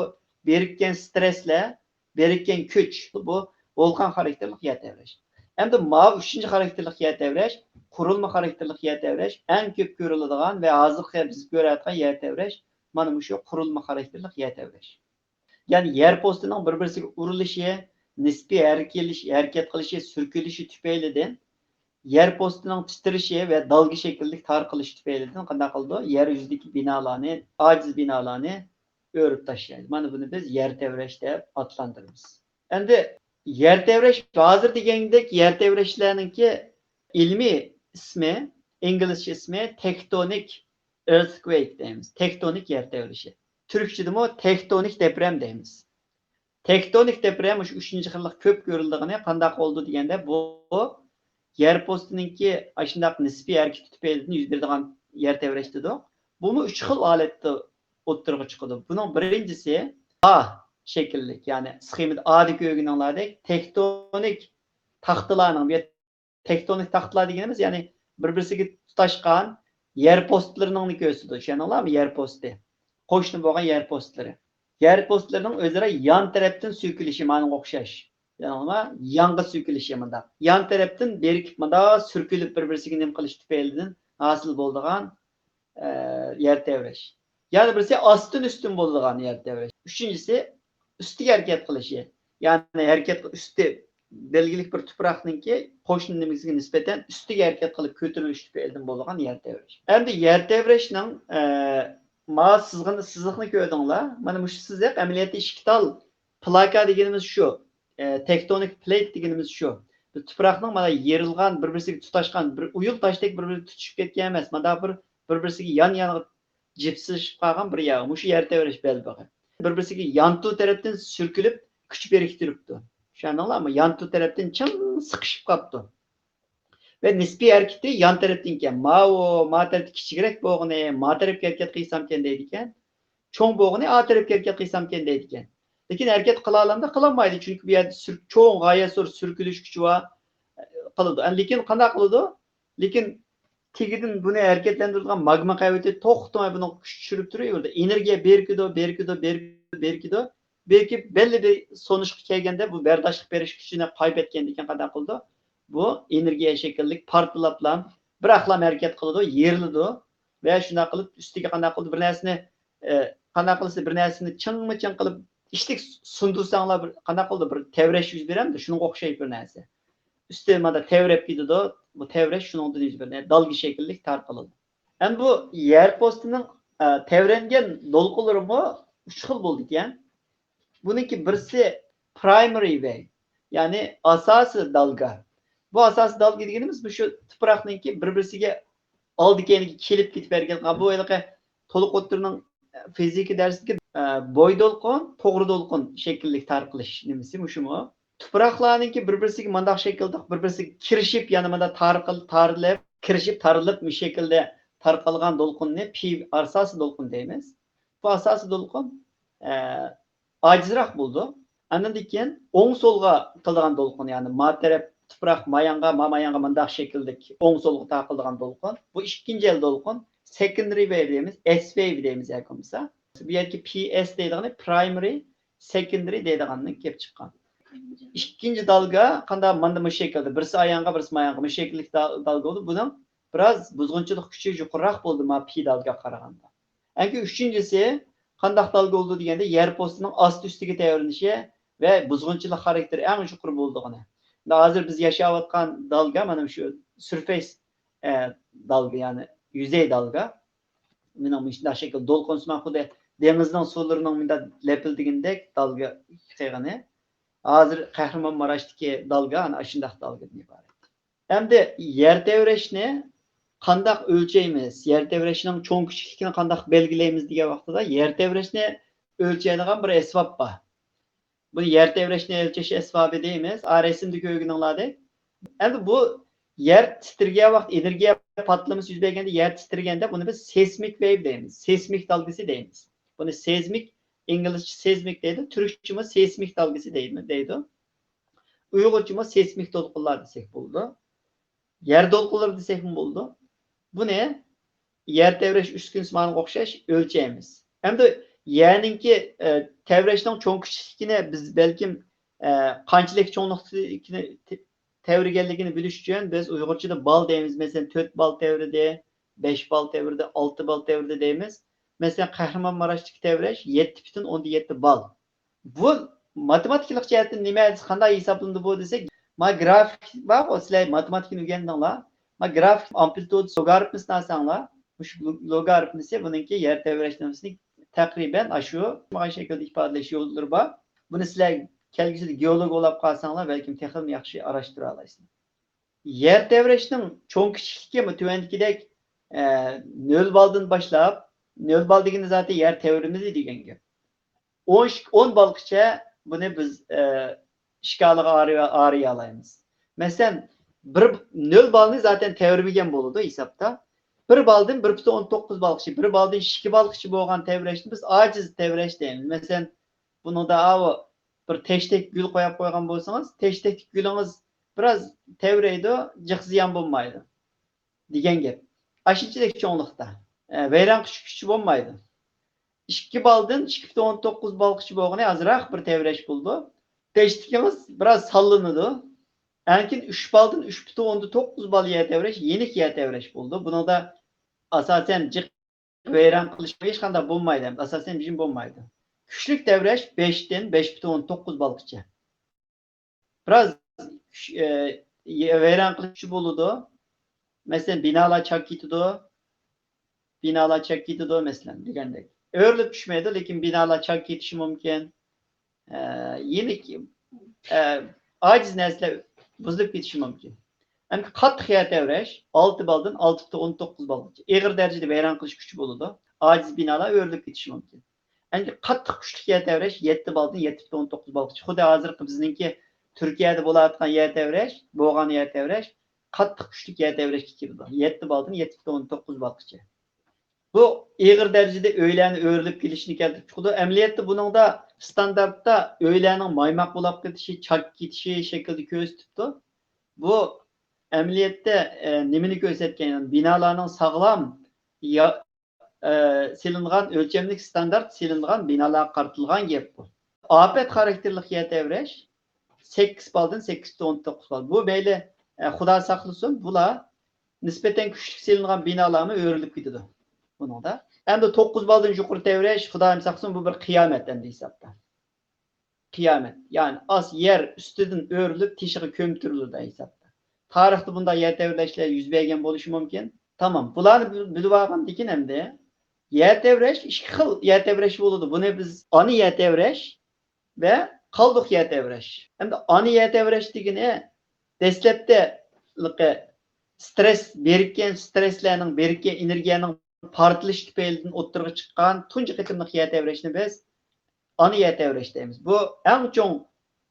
بىرىككەن سترېسلەر، بىرىككەن كۈچ، بۇ ۋولقان خاراكتېرلىق يەر تەۋرەش. ئەمدى ماۋۇ ئۈچىنچى خاراكتېرلىق يەر تەۋرەش، قۇرۇلما خاراكتېرلىق يەر تەۋرەش، ئەڭ كۆپ كۆرۈلىدىغان ۋە ھازىرقى بىز كۆرۈۋاتقان يەر تەۋرەش، مانا مۇشۇ قۇرۇلما خاراكتېرلىق يەر تەۋرەش. يەنى يەر پوستىنىڭ بىر-بىرسىگە ئۇرۇلۇشى، نىسپىي ھەرىكەتلىشى، ھەرىكەت قىلىشى، سۈركىلىشى تۈپەيلىدىن يەر پوستىنىڭ تىترىشى ۋە دالگا شەكىللىك تارقىلىشى تۈپەيلىدىن قانداق قىلىدۇ؟ يەر يۈزىدىكى بىنالارنى، ئاجىز بىنالارنى ئۆرۈپ تاشلايدۇ. مانا بۇنى بىز يەر تەۋرەش دەپ ئاتلاندۇرىمىز. ئەمدى يەر تەۋرەش، ھازىر دېگەندەك يەر تەۋرەشلەرنىڭكى ئىلمىي ئىسمى، ئىنگلىزچە ئىسمى تېكتونىك ئېرثكۋېيك دەيمىز. تېكتونىك يەر تەۋرىشى. تۈركچىدىمۇ تېكتونىك دېپرېم دەيمىز. تېكتونىك دېپرېم مۇشۇ ئۈچىنچى خىللىق كۆپ كۆرۈلىدىغىنى قانداق بولىدۇ دېگەندە، بۇ يەر پوستىنىڭكى ئاشۇنداق نىسپىي ھەرىكىتى تۈپەيلىدىن يۈز بېرىدىغان يەر تەۋرەش دېدۇق. بۇمۇ ئۈچ خىل ھالەتتە ئوتتۇرىغا چىقىدۇ. بۇنىڭ بىرىنچىسى ئا شەكىللىك، يەنى سخېمىدا ئادا كۆرگىنىڭلاردەك تېكتونىك تاختىلارنىڭ، بۇ يەر تېكتونىك تاختىلار دېگىنىمىز، يەنى بىر-بىرسىگە تۇتاشقان يەر پوستلىرىنىڭنى كۆرسىتىدۇ. چۈشەندىڭلارمۇ؟ يەر پوستى. قوشنا بولغان يەر پوستلىرى. يەر پوستلىرىنىڭ ئۆزئارا يان تەرەپتىن سۈركىلىشى ماڭا ئوخشاش. يەنى يانغا سۈركىلىشى مۇنداق. يان تەرەپتىن بېرىكىپ مۇنداق سۈركىلىپ بىر-بىرسىگە نېمە قىلىش تۈپەيلىدىن ھاسىل بولىدىغان، ئە، يەر تەۋرەش. يەنە بىرسى ئاستىن ئۈستۈن بولىدىغان يەر تەۋرەش. ئۈچىنچىسى ئۈستىگە ھەرىكەت قىلىشى. يەنى ھەرىكەت قىل-، ئۈستى بەلگىلىك بىر تۇپراقنىڭكى قوشنا نېمىسىگە نىسبەتەن ئۈستىگە ھەرىكەت قىلىپ كۆتۈرۈلۈش تۈپەيلىدىن بولىدىغان يەر تەۋرەش. ئەمدى يەر تەۋرەشنىڭ، ئە، ما سىزغىنى، سىزىقنى كۆردۈڭلار. مانا مۇشۇ سىزىق ئەمەلىيەتتە ئىككى تال پلاكا دېگىنىمىز شۇ. ئە، تەكتونىك پلېيت دېگىنىمىز شۇ. بىر تۇپراقنىڭ مانا يېرىلغان، بىر-بىرسىگە تۇتاشقان، بىر ئۇيۇل تاشتەك بىر-بىرىگە تۇتىشىپ كەتكەن ئەمەس. مانا بىر، بىر-بىرسىگە يان-يانغا جىپسىلىشىپ قالغان بىر يەر. مۇشۇ يەر تەۋرەش بەلبېغى. بىر-بىرسىگە يانتۇ تەرەپتىن سۈركىلىپ، كۈچ بىرىكتۈرۈپتۇ. چۈشەندىڭلارمۇ؟ يانتۇ تەرەپتىن چىڭ سىقىشىپ قاپتۇ. ۋە نىسپىي ھەرىكىتى يان تەرەپتىن ئىكەن. ماۋۇ، ما تەرەپتە كىچىكرەك بولغىنى، ما تەرەپكە ھەرىكەت قىلسامكەن دەيدىكەن. چوڭ بولغىنى ئا تەرەپكە ھەرىكەت قىلسامكەن دەيدىكەن. لېكىن ھەرىكەت قىلالامدۇ؟ قىلالمايدۇ. چۈنكى بۇ يەردە سۈر-، چوڭ، غايەت زور سۈركىلىش كۈچى بار، قىلىدۇ. ئەمدى لېكىن قانداق قىلىدۇ؟ لېكىن تېگىدىن بۇنى ھەرىكەتلەندۈرىدىغان ماگما قەۋىتى توختىماي بۇنىڭغا كۈچ چۈشۈرۈپ تۇرۇۋېرىدۇ. ئېنېرگىيە بېرىكىدۇ، بېرىكىدۇ، بېرىكىدۇ، بېرىكىدۇ. بېرىكىپ بەللى بىر سۇنۇشقا كەلگەندە بۇ بەرداشلىق بېرىش كۈچىنى قايبەتكەندىن كېيىن قانداق قىلىدۇ؟ بۇ ئېنېرگىيە شەكىللىك پارتلاپلا بىراقلا ھەرىكەت قىلىدۇ، يېرىلىدۇ ۋە شۇنداق قىلىپ ئۈستىگە قانداق قىلىدۇ؟ بىر نەرسىنى، ئە، قانداق قىلسا بىر نەرسىنى چىڭمۇ چىڭ قىلىپ ئىشتىك سۇندۇرساڭلار بىر قانداق قىلىدۇ؟ بىر تەۋرەش يۈز بېرەمدۇ؟ شۇنىڭغا ئوخشاش بىر نەرسە. ئۈستى مانا تەۋرەپ كېتىدۇ. بۇ تەۋرەش شۇنىڭدىن يۈز بېرىدۇ. دالگا شەكىللىك تارقىلىدۇ. ئەمدى بۇ يەر پوستىنىڭ، ئە، تەۋرەنگەن دولقۇنلىرىمۇ ئۈچ خىل بولىدىكەن. بۇنىڭكى بىرسى پرايمىرىي ۋەي، يەنى ئاساسىي دالگا. بۇ ئاساسىي دالگا دېگىنىمىز مۇشۇ تۇپراقنىڭكى بىر-بىرسىگە ئالدى-كەينىگە كېلىپ كېتىپ بەرگەن، بۇ ھېلىقى تولۇق ئوتتۇرىنىڭ فىزىكا دەرسىدىكى، ئە، بوي دولقۇن، توغرا دولقۇن شەكىللىك تارقىلىش نېمىسى مۇشۇمۇ؟ تۇپراقلارنىڭكى بىر-بىرسىگە مۇنداق شەكىلدە بىر-بىرسىگە كىرىشىپ، يەنە مۇنداق تارقىل-، تارىلىپ، كىرىشىپ، تارىلىپ مۇشۇ شەكىلدە تارقالغان دولقۇننى پى ئاساسىي دولقۇن دەيمىز. بۇ ئاساسىي دولقۇن، ئە، ئاجىزراق بولىدۇ. ئاندىن كېيىن ئوڭ سولغا قىلىدىغان دولقۇن، يەنى ما تەرەپ تۇپراق مايانغا، ما مايانغا مۇنداق شەكىلدىكى ئوڭ سولغا تارقىلىدىغان دولقۇن. بۇ ئىككىنچى ئەل دولقۇن، سېكەندىرى ۋەيۋ دەيمىز، ئېس ۋەيۋ دەيمىز ياكى بولمىسا. بۇ يەردىكى پى ئېس دەيدىغىنى پرايمىرى، سېكەندىرى دەيدىغاندىن كېلىپ چىققان. ئىككىنچى دالگا قانداق ماندا مۇشۇ شەكىلدە، بىرسى ئايانغا، بىرسى مايانغا، مۇشۇ شەكىللىك دا-، دالگا بولىدۇ. بۇنىڭ بىراز بۇزغۇنچىلىق كۈچى يۇقىرىراق بولىدۇ، ما پى دالگىغا قارىغاندا. ئەنكى ئۈچىنچىسى قانداق دالگا بولىدۇ دېگەندە، يەر پوستىنىڭ ئاستى ئۈستىگە تەۋرىنىشى ۋە بۇزغۇنچىلىق خاراكتېرى ئەڭ يۇقىرى بولىدىغىنى. ھازىر بىز ياشاۋاتقان دالگا مانا شۇ سۈرفەيس، ئە، دالگا، يەنى يۈزەي دالگا. مېنىڭ مۇشۇنداق شەكىل دولقۇنسىمان خۇددى دېڭىزنىڭ سۇلىرىنىڭ مۇنداق لەپىلدىگىنىدەك دالگا قىلغىنى. ھازىر قەھرىمانماراشتىكى دالگا ئانا ئاشۇنداق دالگىدىن ئىبارەت. ئەمدى يەر تەۋرەشنى قانداق ئۆلچەيمىز؟ يەر تەۋرەشنىڭ چوڭ كىچىكلىكىنى قانداق بەلگىلەيمىز دېگەن ۋاقتىدا يەر تەۋرەشنى ئۆلچەيدىغان بىر ئەسۋاب بار. بۇنى يەر تەۋرەشنى ئۆلچەش ئەسۋابى دەيمىز. ئا، رەسىمدە كۆرگىنىڭلاردەك. ئەمدى بۇ يەر تىترىگەن ۋاقىت، ئېنېرگىيە پارتلىمىسى يۈز بەرگەندە، يەر تىترىگەندە بۇنى بىز سېيسمىك ۋەيۋ دەيمىز. سېيسمىك دالگىسى دەيمىز. بۇنى سېيسمىك، ئىنگلىزچە سېيسمىك دەيدۇ، تۈركچىمۇ سېيسمىك دالگىسى دەيمىز، دەيدۇ. ئۇيغۇرچىمۇ سېيسمىك دولقۇنلار دېسەك بولىدۇ. يەر دولقۇنلىرى دېسەكمۇ بولىدۇ. بۇنى يەر تەۋرەش ئۈسكۈنىسى مانا ئوخشاش ئۆلچەيمىز. ئەمدى يەرنىڭكى، ئە، تەۋرەشنىڭ چوڭ كىچىكلىكىنى بىز بەلكىم، ئە، قانچىلىك چوڭلۇقتىكىنى ت-، تەۋرىگەنلىكىنى بىلىش ئۈچۈن بىز ئۇيغۇرچىدا بال دەيمىز. مەسىلەن، تۆت بال تەۋرىدى، بەش بال تەۋرىدى، ئالتە بال تەۋرىدى دەيمىز. مەسىلەن، قەھرىمانماراشتىكى تەۋرەش يەتتە پۈتۈن ئوندىن يەتتە بال. بۇ ماتېماتىكىلىق جەھەتتىن نېمە، قانداق ھېسابلىنىدۇ بۇ دېسەك، ما گرافىك بارغۇ، سىلەر ماتېماتىكىنى ئۆگەندىڭلار. ما گرافىك ئامپلىتۇدىسى، لوگارىتمىسىنى ئالساڭلار، مۇشۇ لو-، لوگارىتمىسى بۇنىڭكى يەر تەۋرەش نېمىسىنى تەقرىبەن ئاشۇ شەكىلدە ئىپادىلەش يوللىرى بار. بۇنى سىلەر كەلگۈسىدە گېئولوگ بولاپ قالساڭلار، بەلكىم تېخىمۇ ياخشى ئاراشتۇرالايسىلەر. يەر تەۋرەشنىڭ چوڭ كىچىكلىكى تۆۋەندىكىدەك، ئە، نۆل بالدىن باشلاپ، نۆل بال دېگىنى زاتەن يەر تەۋرىمىدى دېگەن گەپ. ئون، ئون بالغىچە بۇنى بىز، ئە، ئىشكالىغا ئايرىيالايمىز. مەسىلەن، بىر، نۆل بالنى زاتەن تەۋرىمىگەن بولىدۇ ھېسابتا. بىر بالدىن بىر پۈتۈن ئون توققۇز بالغىچە، بىر بالدىن ئىككى بالغىچە بولغان تەۋرەشنى بىز ئاجىز تەۋرەش دەيمىز. مەسىلەن، بۇنىڭدا ئاۋۇ بىر تەشتەك گۈل قويۇپ قويغان بولسىڭىز، تەشتەكتىكى گۈلىڭىز بىراز تەۋرەيدۇ، جىق زىيان بولمايدۇ دېگەن گەپ. ئاشۇنچىلىك چوڭلۇقتا، ئە، ۋەيران قىلىش كۈچى بولمايدۇ. ئىككى بالدىن ئىككى پۈتۈن ئوندىن توققۇز بالغىچە بولغىنى ئازراق بىر تەۋرەش بولىدۇ. دەشتىكىڭىز بىراز ساللىنىدۇ. ئەنكىن ئۈچ بالدىن ئۈچ پۈتۈن ئوندىن توققۇز بال يەر تەۋرەش يېنىك يەر تەۋرەش بولىدۇ. بۇنىڭدا ئاساسەن جىق ۋەيران قىلىش ھېچقانداق بولمايدۇ، ئاساسەن بىر بولمايدۇ. كۈچلۈك تەۋرەش بەشتىن بەش پۈتۈن ئوندىن توققۇز بالغىچە. بىراز كۈچ-، ئە، ۋەيران قىلىش كۈچى بولىدۇ. مەسىلەن، بىنالار چاك كېتىدۇ. بىنالار چاك كېتىدۇ، مەسىلەن، دېگەندەك. ئۆرۈلۈپ چۈشمەيدۇ، لېكىن بىنالار چاك كېتىشى مۇمكىن. ئە، يېنىك، ئە، ئاجىز نەرسىلەر بۇزۇلۇپ كېتىشى مۇمكىن. ئەمدى قاتتىق يەر تەۋرەش، ئالتە بالدىن ئالتە پۈتۈن ئوندىن توققۇز بالغىچە. ئېغىر دەرىجىدە ۋەيران قىلىش كۈچى بولىدۇ. ئاجىز بىنالار ئۆرۈلۈپ كېتىشى مۇمكىن. ئەمدى قاتتىق كۈچلۈك يەر تەۋرەش يەتتە بالدىن يەتتە پۈتۈن ئوندىن توققۇز بالغىچە. خۇددى ھازىرقى بىزنىڭكى تۈركىيەدە بولۇۋاتقان يەر تەۋرەش، بولغان يەر تەۋرەش قاتتىق كۈچلۈك يەر تەۋرەشكە كىرىدۇ. يەتتە بالدىن يەتتە پۈتۈن ئوندىن توققۇز بالغىچە. بۇ ئېغىر دەرىجىدە ئۆيلەرنى ئۆرۈلۈپ كېلىشىنى كەلتۈرۈپ چىقىدۇ. ئەمەلىيەتتە بۇنىڭدا ستاندارتتا ئۆيلەرنىڭ مايماق بولاپ كېتىشى، چاك كېتىشى شەكلىدە كۆرسىتىپتۇ. بۇ ئەمەلىيەتتە، ئە، نېمىنى كۆرسەتكەن؟ يەنى بىنالارنىڭ ساغلام يا-، ئە، سېلىنغان، ئۆلچەملىك ستاندارت سېلىنغان بىنالارغا قارىتىلغان گەپ بۇ. ئاپەت خاراكتېرلىك يەر تەۋرەش سەككىز بالدىن سەككىز پۈتۈن ئوندىن توققۇز بال. بۇ مەيلى، ئە، خۇدا ساقلىسۇن، بۇلار نىسبەتەن كۈچلۈك سېلىنغان بىنالارمۇ ئۆرۈلۈپ كېتىدۇ بۇنىڭدا. ئەمدى توققۇز بالدىن يۇقىرى تەۋرەش، خۇدايىم ساقلىسۇن، بۇ بىر قىيامەت ئەمدى ھېسابتا. قىيامەت. يەنى ئاس يەر ئۈستىدىن ئۆرۈلۈپ، تېشىغا كۆمتۈرۈلىدۇ ھېسابتا. تارىختا بۇنداق يەر تەۋرەشلەر يۈز بەرگەن بولۇشى مۇمكىن. تامام. بۇلارنى بىل-، بىلىۋالغاندىن كېيىن ئەمدى يەر تەۋرەش ئىككى خىل يەر تەۋرەش بولىدۇ. بۇنى بىز ئانا يەر تەۋرەش ۋە قالدۇق يەر تەۋرەش. ئەمدى ئانا يەر تەۋرەش دېگىنى دەسلەپتە سترېس بېرىككەن، سترېسلەرنىڭ بېرىككەن ئېنېرگىيەنىڭ پارتلىشى تۈپەيلىدىن ئوتتۇرىغا چىققان تۇنجى قېتىملىق يەر تەۋرەشنى بىز ئانا يەر تەۋرەش دەيمىز. بۇ ئەڭ چوڭ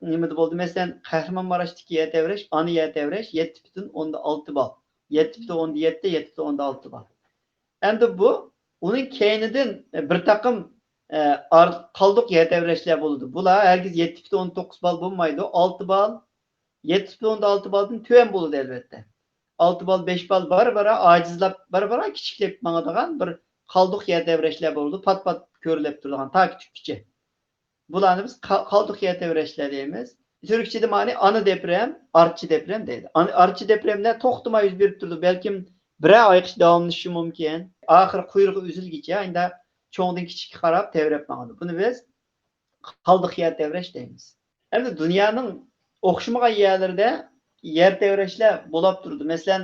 نېمىدە بولدى؟ مەسىلەن، قەھرىمانماراشتىكى يەر تەۋرەش، ئانا يەر تەۋرەش يەتتە پۈتۈن ئوندىن ئالتە بال. يەتتە پۈتۈن ئوندىن يەتتە، يەتتە پۈتۈن ئوندىن ئالتە بال. ئەمدى بۇ، ئۇنىڭ كەينىدىن، ئە، بىر تاقىم، ئە، ئار-، قالدۇق يەر تەۋرەشلەر بولىدۇ. بۇلار ھەرگىز يەتتە پۈتۈن ئوندىن توققۇز بال بولمايدۇ. ئالتە بال، يەتتە پۈتۈن ئوندىن ئالتە بالدىن تۆۋەن بولىدۇ، ئەلۋەتتە. ئالتە بال، بەش بال بارا-بارا ئاجىزلاپ، بارا-بارا كىچىكلەپ ماڭىدىغان بىر قالدۇق يەر تەۋرەشلەر بولىدۇ. پات-پات كۆرۈلۈپ تۇرىدىغان، تاكى تۈككىچە. بۇلارنى بىز قا-، قالدۇق يەر تەۋرەشلەر دەيمىز. تۈركچىدە مانا ئانا دېپرېم، ئارتچى دېپرېم دەيدۇ. ئانا-، ئارتچى دېپرېملەر توختىماي يۈز بېرىپ تۇرىدۇ. بەلكىم بىرەر ئايغىچە داۋاملىشىشى مۇمكىن. ئاخىرى قۇيرۇقى ئۈزۈلگۈچە، ئەندە چوڭدىن كىچىككە قاراپ تەۋرەپ ماڭىدۇ. بۇنى بىز قالدۇق يەر تەۋرەش دەيمىز. ئەمدى دۇنيانىڭ ئوخشىمىغان يەرلىرىدە يەر تەۋرەشلەر بولاپ تۇرىدۇ. مەسىلەن،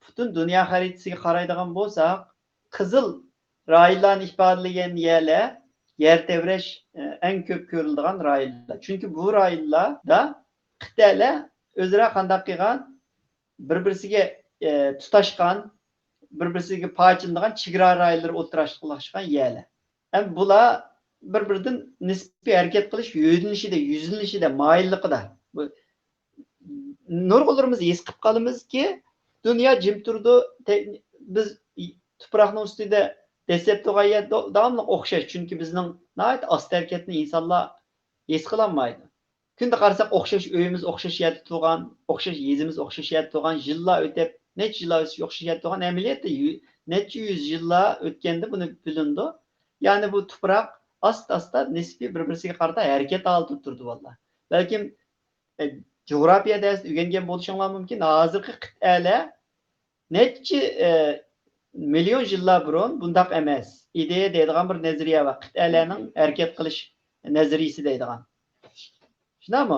پۈتۈن دۇنيا خەرىتىسىگە قارايدىغان بولساق، قىزىل رايونلارنى ئىپادىلىگەن يەرلەر يەر تەۋرەش، ئە، ئەڭ كۆپ كۆرۈلىدىغان رايونلار. چۈنكى بۇ رايونلاردا قىتئەلەر ئۆزئارا قانداق قىلغان، بىر-بىرسىگە، ئە، تۇتاشقان، بىر-بىرسىگە پاچىلىنىدىغان چېگرا رايونلىرى ئولتۇراشلىقلاشقان يەرلەر. ھەم بۇلار بىر-بىرىدىن نىسپىي ھەرىكەت قىلىش يۆنىلىشىدە، يۈزلىنىشىدە، مايىللىقىدا. بۇ نۇرغۇنلىرىمىز ھېس قىلىپ قالىمىزكى، دۇنيا جىم تۇرىدۇ، تە-، بىز تۇپراقنىڭ ئۈستىدە دەسسەپ تۇرغان يەر دا-، داۋاملىق ئوخشاش، چۈنكى بىزنىڭ ناھايىتى ئاستا ھەرىكەتنى ئىنسانلار ھېس قىلالمايدۇ. كۈندە قارىساق، ئوخشاش ئۆيىمىز ئوخشاش يەردە تۇرغان، ئوخشاش يېزىمىز ئوخشاش يەردە تۇرغان، يىللار ئۆتۈپ، نەچچە يىللار ئۆتۈپ ئوخشاش يەردە تۇرغان، ئەمەلىيەتتە يۈ-، نەچچە يۈز يىللار ئۆتكەندە بۇنى بىلىنىدۇ. يەنى بۇ تۇپراق ئاستا-ئاستا نىسپىي بىر-بىرسىگە قارىتا ھەرىكەت ھالىتىدە تۇرىدۇ، بالىلار. بەلكىم، ئە، جۇغراپىيە دەرسىدە ئۆگەنگەن بولۇشۇڭلار مۇمكىن، ھازىرقى قىتئەلەر نەچچە، ئە، مىليون يىللار بۇرۇن بۇنداق ئەمەس ئىدى دەيدىغان بىر نەزەرىيە بار. قىتئەلەرنىڭ ھەرىكەت قىلىش نەزەرىيىسى دەيدىغان. شۇنداقمۇ؟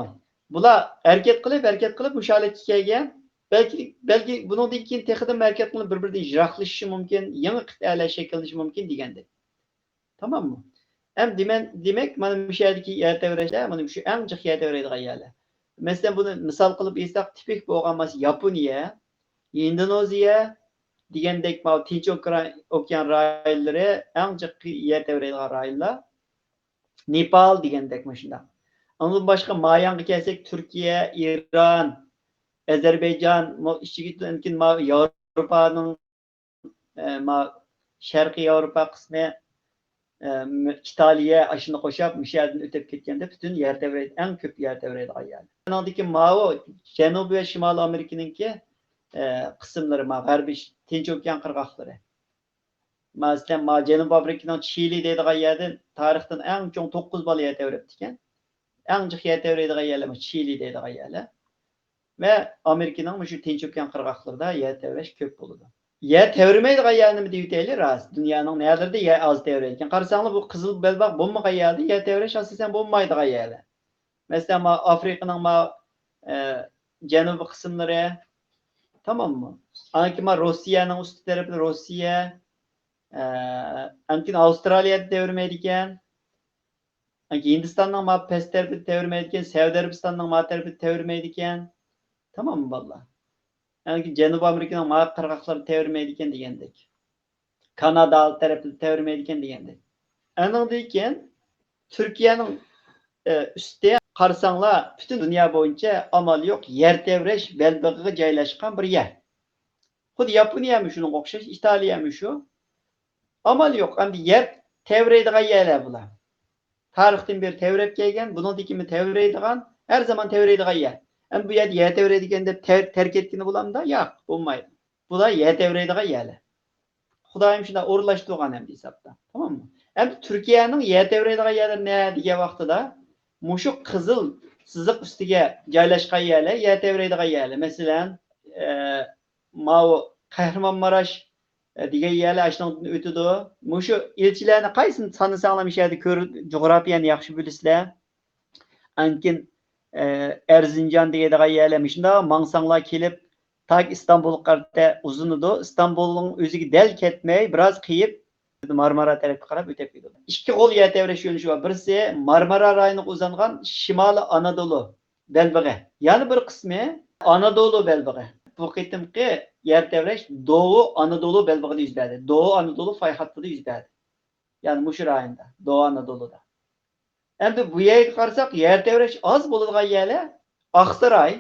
بۇلار ھەرىكەت قىلىپ، ھەرىكەت قىلىپ مۇشۇ ھالەتكە كەلگەن. بەلكى، بەلكى بۇنىڭدىن كېيىن تېخىدىن ھەرىكەت قىلىپ، بىر-بىرىدىن يىراقلىشىشى مۇمكىن، يېڭى قىتئەلەر شەكىللىنىشى مۇمكىن دېگەندەك. تاماممۇ؟ ئەمدى دېمەن-، دېمەك، مانا مۇشۇ يەردىكى يەر تەۋرەشلەر، مانا مۇشۇ ئەڭ جىق يەر تەۋرەيدىغان يەرلەر. مەسىلەن، بۇنى مىسال قىلىپ ئېيتساق، تىپىك بولغان مانا ياپونىيە، ئىندونېزىيە دېگەندەك، ماۋۇ تىنچ ئوكرا-، ئوكيان رايونلىرى ئەڭ جىق يەر تەۋرەيدىغان رايونلار. نېپال دېگەندەك مۇشۇنداق. ئۇنىڭدىن باشقا مايانغا كەلسەك، تۈركىيە، ئىران، ئەزەربەيجان، مو-، ئىچىگە كېتىدۇ. ئەمدىكىن ماۋۇ ياۋروپانىڭ، ئە، ما-، شەرقىي ياۋروپا قىسمى، ئە، م-، ئىتالىيە، ئاشۇنى قوشاپ، مۇشۇ يەردىن ئۆتۈپ كەتكەندە پۈتۈن يەر تەۋرەيدۇ، ئەڭ كۆپ يەر تەۋرەيدىغان يەر. ئۇنىڭدىكى ماۋۇ جەنۇبىي ۋە شىمالىي ئامېرىكىنىڭكى، ئە، قىسىملىرى، ما، غەربىي ش-، تىنچ ئوكيان قىرغاقلىرى. مەسىلەن، ما جەنۇبىي ئافرىقىنىڭ چىلى دەيدىغان يەردىن تارىختىن ئەڭ چوڭ توققۇز بالا يەر تەۋرەپتىكەن. ئەڭ جىق يەر تەۋرەيدىغان يەرلەر چىلى دەيدىغان يەرلەر. ۋە ئامېرىكىنىڭ مۇشۇ تىنچ ئوكيان قىرغاقلىرىدا يەر تەۋرەش كۆپ بولىدۇ. يەر تەۋرىمەيدىغان يەر نېمە دېيىۋېتەيلى، راست. دۇنيانىڭ نەلىرىدە يەر ئاز تەۋرەيدىكەن. قارىساڭلار، بۇ قىزىل بەلباغ بوممىغان يەردە يەر تەۋرەش ئاساسەن بولمايدىغان يەرلەر. مەسىلەن، ما ئافرىقىنىڭ ما، ئە، جەنۇبىي قىسىملىرى، تاماممۇ؟ ئانكى ما روسىيەنىڭ ئۈستى تەرىپى روسىيە، ئە، ئانكىن ئاۋسترالىيەدە تەۋرىمەيدىكەن. ئانكى ھىندىستاننىڭ ما پەس تەرىپىدە تەۋرىمەيدىكەن، سەئۇدى ئەرەبىستاننىڭ ما تەرىپىدە تەۋرىمەيدىكەن. تاماممۇ بالىلار؟ ئانكى جەنۇبىي ئامېرىكىنىڭ ما قىرغاقلىرى تەۋرىمەيدىكەن دېگەندەك. كانادا تەرىپىدە تەۋرىمەيدىكەن دېگەندەك. ئانىڭدىن كېيىن تۈركىيەنىڭ، ئە، ئۈستى قارىساڭلار، پۈتۈن دۇنيا بويىچە ئامال يوق يەر تەۋرەش بەلبېغىغا جايلاشقان بىر يەر. خۇددى ياپونىيەمۇ شۇنىڭغا ئوخشاش، ئىتالىيەمۇ شۇ. ئامال يوق، ئەمدى يەر تەۋرەيدىغان يەرلەر بۇلار. تارىختىن بېرى تەۋرەپ كەلگەن، بۇنىڭدىن كېيىنمۇ تەۋرەيدىغان، ھەر زامان تەۋرەيدىغان يەر. ئەمدى بۇ يەردە يەر تەۋرەيدىكەن دەپ تەر-، تەرك ئەتكىلى بولامدا؟ ياق، بولمايدۇ. بۇلار يەر تەۋرەيدىغان يەرلەر. خۇدايىم شۇنداق ئورۇنلاشتۇرغان ئەمدى ھېسابتا. تاماممۇ؟ ئەمدى تۈركىيەنىڭ يەر تەۋرەيدىغان يەرلىرى نە دېگەن ۋاقتىدا، مۇشۇ قىزىل سىزىق ئۈستىگە جايلاشقان يەرلەر يەر تەۋرەيدىغان يەرلەر. مەسىلەن، ئە، ماۋۇ قەھرىمانماراش، ئە، دېگەن يەرلەر ئاشۇنىڭدىن ئۆتىدۇ. مۇشۇ ئىلچىلەرنى قايسىنى سانىساڭلار، مۇشۇ يەردە كۆر-، جۇغراپىيەنى ياخشى بىلىسىلەر. ئانكىن، ئە، ئەرزىنجان دېگەندىغان يەرلەر مۇشۇنداق ماڭساڭلار كېلىپ، تاكى ئىستانبۇلغا قارىتا ئۇزىنىدۇ. ئىستانبۇلنىڭ ئۆزىگە دەل كەتمەي، بىراز قېيىپ، مارمارا تەرەپكە قاراپ ئۆتۈپ كېتىدۇ. ئىككى خىل يەر تەۋرەش يۆنىلىشى بار. بىرسى مارمارا رايونىغا ئۇزانغان شىمالىي ئانادولۇ بەلبېغى. يەنە بىر قىسمى ئانادولۇ بەلبېغى. بۇ قېتىمقى يەر تەۋرەش دوۋۇ ئانادولۇ بەلبېغىدا يۈز بەردى. دوۋۇ ئانادولۇ پاي خەتتىدە يۈز بەردى. يەنى مۇشۇ رايوندا، دوۋۇ ئانادولۇدا. ئەمدى بۇ يەرگە قارىساق، يەر تەۋرەش ئاز بولىدىغان يەرلەر ئاقساراي،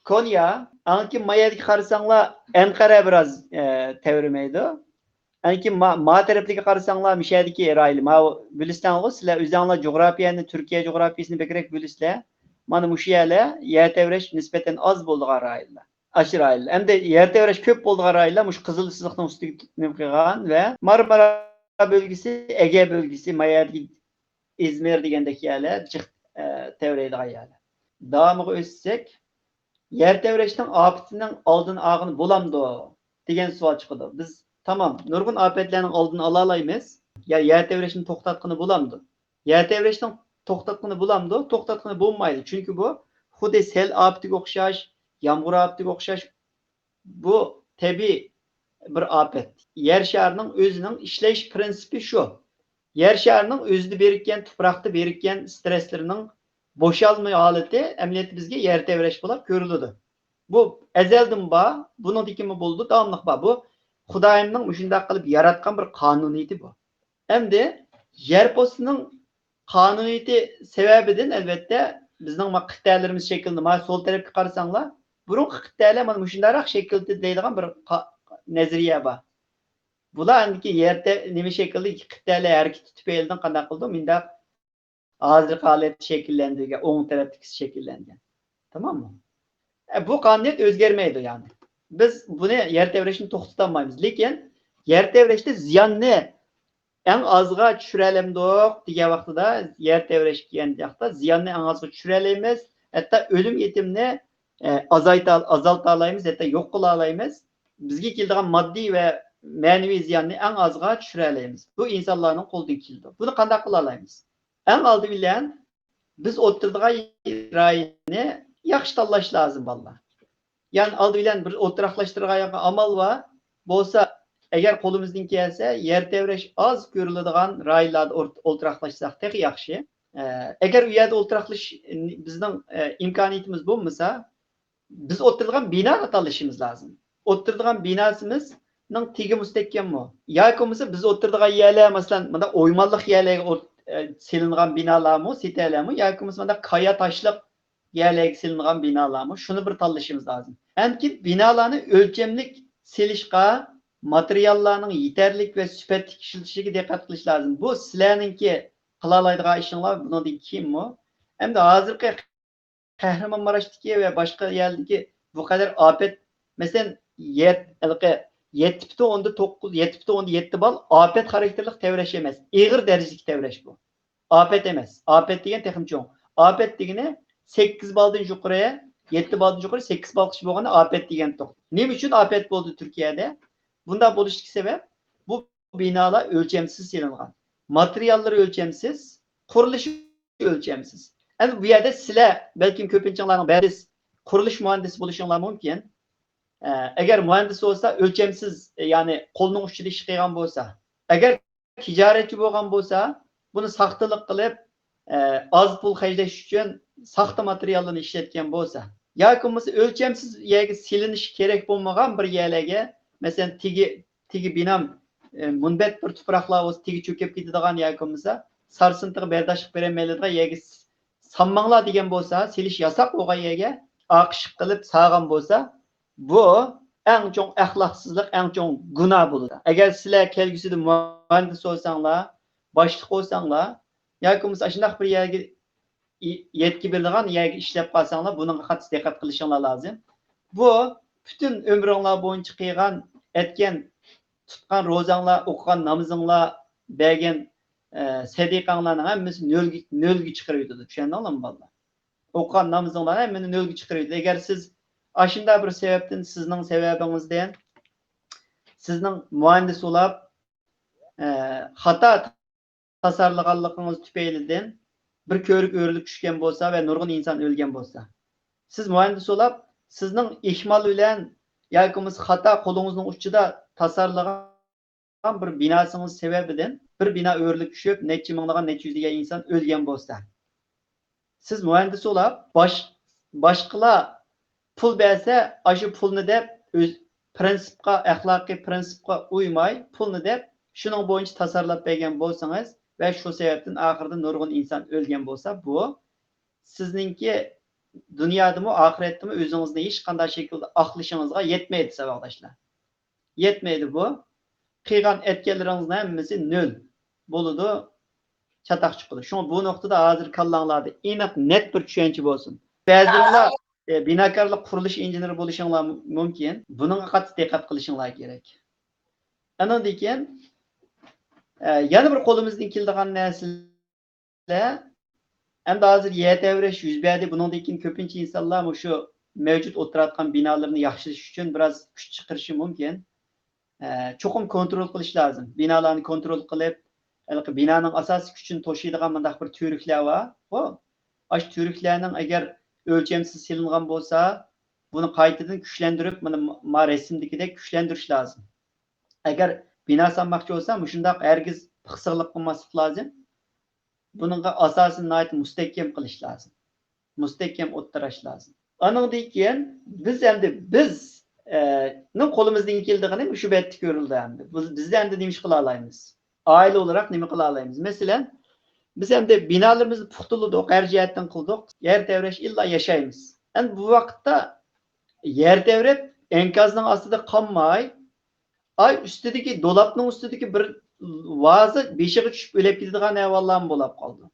كونيا، ئانكى ما يەرگە قارىساڭلار، ئەنقەرە بىراز، ئە، تەۋرىمەيدۇ. ئانكى ما، ما تەرەپلىككە قارىساڭلار، مۇشۇ يەردىكى رايونلار، ما بىلىسەنغۇ، سىلەر ئۆزەڭلار جۇغراپىيەنى، تۈركىيە جۇغراپىيەسىنى بەكرەك بىلىسىلەر. مانا مۇشۇ يەرلەر يەر تەۋرەش نىسبەتەن ئاز بولىدىغان رايونلار. ئاشۇ رايونلار. ئەمدە يەر تەۋرەش كۆپ بولىدىغان رايونلار مۇشۇ قىزىل سىزىقنىڭ ئۈستىگە نېمە قىلغان ۋە مارمارا بۆلگىسى، ئەگە بۆلگىسى، ما يەردىكى ئىزمىر دېگەندەك يەرلەر جىق، ئە، تەۋرەيدىغان يەرلەر. داۋامىغا ئۆتسەك، يەر تەۋرەشنىڭ ئاپىتىنىڭ ئالدىنى ئالغىلى بولامدۇ دېگەن سوئال چىقىدۇ. بىز تامام، نۇرغۇن ئاپەتلەرنىڭ ئالدىنى ئالالايمىز. يا يەر تەۋرەشنى توختاتقىلى بولامدۇ؟ يەر تەۋرەشنىڭ توختاتقىلى بولامدۇ؟ توختاتقىلى بولمايدۇ. چۈنكى بۇ خۇددى سەل ئاپىتىگە ئوخشاش، يامغۇر ئاپىتىگە ئوخشاش، بۇ تەبىئىي بىر ئاپەت. يەر شارىنىڭ ئۆزىنىڭ ئىشلەش پىرىنسىپى شۇ. يەر شارىنىڭ ئۆزىدە بىرىككەن، تۇپراقتا بىرىككەن سترېسلىرىنىڭ بوشالما ھالىتى ئەمەلىيەتتە بىزگە يەر تەۋرەش بولاپ كۆرۈلىدۇ. بۇ ئەزەلدىن بار، بۇنىڭدىن كېيىنمۇ بولىدۇ، داۋاملىق بار. بۇ خۇدايىمنىڭ مۇشۇنداق قىلىپ ياراتقان بىر قانۇنىيىتى بۇ. ئەمدى يەر پوستىنىڭ قانۇنىيىتى سەۋەبىدىن، ئەلۋەتتە، بىزنىڭ ما قىتئەلىرىمىز شەكىللىنىدۇ. ما سول تەرەپكە قارىساڭلار، بۇرۇنقى قىتئەلەر مانا مۇشۇنداقراق شەكىلدە دەيدىغان بىر قا-، نەزەرىيە بار. بۇلار ئەمدىكى يەر تە-، نېمە شەكىلدە قىتئەلەر ھەرىكىتى تۈپەيلىدىن قانداق قىلىدۇ؟ مۇنداق ھازىرقى ھالەتتە شەكىللەندۈرگەن، ئوڭ تەرەپتىكىسى شەكىللەنگەن. تاماممۇ؟ ئە، بۇ قانۇنىيەت ئۆزگەرمەيدۇ، يەنى. بىز بۇنى يەر تەۋرەشنى توختىتالمايمىز. لېكىن يەر تەۋرەشتە زىياننى ئەڭ ئازغا چۈشۈرەلەمدۇق دېگەن ۋاقتىدا، يەر تەۋرەش دېگەن ۋاقىتتا زىياننى ئەڭ ئازغا چۈشۈرەلەيمىز. ھەتتا ئۆلۈم يېتىمنى، ئە، ئازايتا-، ئازالتالايمىز، ھەتتا يوق قىلالايمىز. بىزگە كېلىدىغان ماددىي ۋە مەنىۋى زىياننى ئەڭ ئازغا چۈشۈرەلەيمىز. بۇ ئىنسانلارنىڭ قولىدىن كېلىدۇ. بۇنى قانداق قىلالايمىز؟ ئەڭ ئالدى بىلەن بىز ئولتۇرىدىغان رايوننى ياخشى تاللاش لازىم، بالىلار. يەنى ئالدى بىلەن بىر ئولتۇراقلاشتۇرىدىغان ئامال بار. بولسا، ئەگەر قولىمىزدىن كەلسە، يەر تەۋرەش ئاز كۆرۈلىدىغان رايونلاردا ئولت-، ئولتۇراقلاشساق تېخى ياخشى. ئە، ئەگەر ئۇ يەردە ئولتۇراقلىشىش بىزنىڭ، ئە، ئىمكانىيىتىمىز بولمىسا، بىز ئولتۇرىدىغان بىنانى تاللىشىمىز لازىم. ئولتۇرىدىغان بىناسىمىزنىڭ تېگى مۇستەھكەممۇ؟ ياكى بولمىسا بىز ئولتۇرىدىغان يەرلەر، مەسىلەن، مۇنداق ئويمانلىق يەرلەرگە ئولت-، ئە، سېلىنغان بىنالارمۇ، سېتەلەرمۇ، ياكى بولمىسا مۇنداق قايا تاشلىق يەرلەرگە سېلىنغان بىنالارمۇ؟ شۇنى بىر تاللىشىمىز لازىم. ئەمدى بىنالارنى ئۆلچەملىك سېلىشقا، ماتېرىياللارنىڭ يېتەرلىك ۋە سۈپەتلىك ئىشلىتىشىگە دىققەت قىلىش لازىم. بۇ سىلەرنىڭكى قىلالايدىغان ئىشىڭلار، بۇنىڭدىن كېيىنمۇ. ئەمدى ھازىرقى قەھرىمانماراشتىكى ۋە باشقا يەردىكى بۇ قەدەر ئاپەت، مەسىلەن، يەر، ھېلىقى يەتتە پۈتۈن ئوندىن توققۇز، يەتتە پۈتۈن ئوندىن يەتتە بال ئاپەت خاراكتېرلىك تەۋرەش ئەمەس. ئېغىر دەرىجىدىكى تەۋرەش بۇ. ئاپەت ئەمەس. ئاپەت دېگەن تېخىمۇ چوڭ. ئاپەت دېگىنى سەككىز بالدىن يۇقىرى، يەتتە بالدىن يۇقىرى، سەككىز بالغىچە بولغاندا ئاپەت دېگەنتۇق. نېمە ئۈچۈن ئاپەت بولدى تۈركىيەدە؟ بۇنداق بولۇشتىكى سەۋەب، بۇ بىنالار ئۆلچەمسىز سېلىنغان. ماتېرىياللىرى ئۆلچەمسىز، قۇرۇلۇشى ئۆلچەمسىز. ئەمدى بۇ يەردە سىلەر، بەلكىم كۆپىنچىڭلارنىڭ بەزىسى قۇرۇلۇش مۇھەندىسى بولۇشۇڭلار مۇمكىن. ئە، ئەگەر مۇھەندىس بولسا، ئۆلچەمسىز، يەنى قولنىڭ ئۇچىدا ئىش قىلغان بولسا، ئەگەر تىجارەتچى بولغان بولسا، بۇنى ساختىلىق قىلىپ، ئە، ئاز پۇل خەجلەش ئۈچۈن ساختا ماتېرىياللارنى ئىشلەتكەن بولسا، ياكى بولمىسا ئۆلچەمسىز يەرگە سېلىنىشى كېرەك بولمىغان بىر يەرلەرگە، مەسىلەن، تېگى، تېگى بىنام، ئە، مۇنبەت بىر تۇپراقلار بولسا، تېگى چۆكۈپ كېتىدىغان ياكى بولمىسا سارسىنتىغا بەرداشلىق بېرەلمەيدىغان يەرگە س-، سالماڭلار دېگەن بولسا، سېلىش ياساق بولغان يەرگە ئاقىشىق قىلىپ سالغان بولسا، بۇ ئەڭ چوڭ ئەخلاقسىزلىق، ئەڭ چوڭ گۇناھ بولىدۇ. ئەگەر سىلەر كەلگۈسىدە مۇھەندىس بولساڭلار، باشلىق بولساڭلار، ياكى بولمىسا ئاشۇنداق بىر يەرگە ي-، يەتكە بېرىدىغان يەرگە ئىشلەپ قالساڭلار، بۇنىڭغا قاتتىق دىققەت قىلىشىڭلار لازىم. بۇ پۈتۈن ئۆمرۈڭلار بويىچە قىلغان، ئەتكەن، تۇتقان روزاڭلار، ئوقۇغان نامىزىڭلار، بەرگەن، ئە، سەدىقەڭلارنىڭ ھەممىسى نۆلگە، نۆلگە چىقىرىۋېتىدۇ. چۈشەندىڭلارمۇ، بالىلار؟ ئوقۇغان نامىزىڭلارنى ھەممىنى نۆلگە چىقىرىۋېتىدۇ. ئەگەر سىز ئاشۇنداق بىر سەۋەبتىن، سىزنىڭ سەۋەبىڭىزدىن، سىزنىڭ مۇھەندىس بولاپ، ئە، خاتا تاسارلىغانلىقىڭىز تۈپەيلىدىن بىر كۆۋرۈك ئۆرۈلۈپ چۈشكەن بولسا ۋە نۇرغۇن ئىنسان ئۆلگەن بولسا، سىز مۇھەندىس بولاپ، سىزنىڭ ئىھمال بىلەن ياكى بولمىسا خاتا قولىڭىزنىڭ ئۇچىدا تاسارلىغان بىر بىناسىڭىز سەۋەبىدىن بىر بىنا ئۆرۈلۈپ چۈشۈپ، نەچچە مىڭلىغان، نەچچە يۈزلىگەن ئىنسان ئۆلگەن بولسا، سىز مۇھەندىس بولاپ، باش-، باشقىلار پۇل بەرسە، ئاشۇ پۇلنى دەپ، ئۆز پرىنسىپقا، ئەخلاقىي پرىنسىپقا ئۇيماي، پۇلنى دەپ، شۇنىڭ بويىچە تاسارلاپ بەرگەن بولسىڭىز ۋە شۇ سەۋەبتىن ئاخىرىدا نۇرغۇن ئىنسان ئۆلگەن بولسا، بۇ سىزنىڭكى دۇنيادىمۇ، ئاخىرەتتىمۇ ئۆزىڭىزنى ھېچقانداق شەكىلدە ئاقلىشىڭىزغا يەتمەيدۇ، ساۋاقداشلار. يەتمەيدۇ بۇ. قىلغان ئەتكەنلىرىڭىزنىڭ ھەممىسى نۆل بولىدۇ. چاتاق چىقىدۇ. شۇڭا بۇ نۇقتىدا ھازىر كاللاڭلاردا ئېنىق، نەت بىر چۈشەنچە بولسۇن. بەزىلەر، ئە، بىناكارلىق، قۇرۇلۇش ئىنژېنېرى بولۇشۇڭلار مۇ-، مۇمكىن. بۇنىڭغا قاتتىق دىققەت قىلىشىڭلار كېرەك. ئانىڭدىن كېيىن، ئە، يەنە بىر قولىمىزدىن كېلىدىغان نەرسىلەر، ئەمدى ھازىر يەر تەۋرەش يۈز بەردى. بۇنىڭدىن كېيىن كۆپىنچە ئىنسانلار مۇشۇ مەۋجۇت ئولتۇرۇۋاتقان بىنالىرىنى ياخشىلاش ئۈچۈن بىراز كۈچ چىقىرىشى مۇمكىن. ئە، چوقۇم كونترول قىلىش لازىم. بىنالارنى كونترول قىلىپ، ھېلىقى بىنانىڭ ئاساسىي كۈچىنى توشۇيدىغان مۇنداق بىر تۈۋرۈكلەر بار. بۇ، ئاشۇ تۈۋرۈكلەرنىڭ ئەگەر ئۆلچەمسىز سېلىنغان بولسا، بۇنى قايتىدىن كۈچلەندۈرۈپ، مانا، ما رەسىمدىكىدەك كۈچلەندۈرۈش لازىم. ئەگەر بىنا سالماقچى بولسا، مۇشۇنداق ھەرگىز پىخسىقلىق قىلماسلىق لازىم. بۇنىڭغا ئاساسىنى ناھايىتى مۇستەھكەم قىلىش لازىم. مۇستەھكەم ئوتتۇراش لازىم. ئانىڭدىن كېيىن بىز ئەمدى، بىز، ئە، نىڭ قولىمىزدىن كېلىدىغىنى مۇشۇ بەتتە كۆرۈلدى ئەمدى. بىز، بىز ئەمدى نېمە ئىش قىلالايمىز؟ ئائىلە ئولاراق نېمە قىلالايمىز؟ مەسىلەن، بىز ئەمدى بىنالىرىمىزنى پۇختىلىدۇق، ھەر جەھەتتىن قىلدۇق. يەر تەۋرەش ئىللا ياشايمىز. ئەمدى بۇ ۋاقىتتا يەر تەۋرەپ، ئەنكازنىڭ ئاستىدا قالماي، ئاي ئۈستىدىكى، دولابنىڭ ئۈستىدىكى بىر ۋازا بېشىغا چۈشۈپ ئۆلۈپ كېتىدىغان ئەھۋاللارمۇ بولاپ قالىدۇ.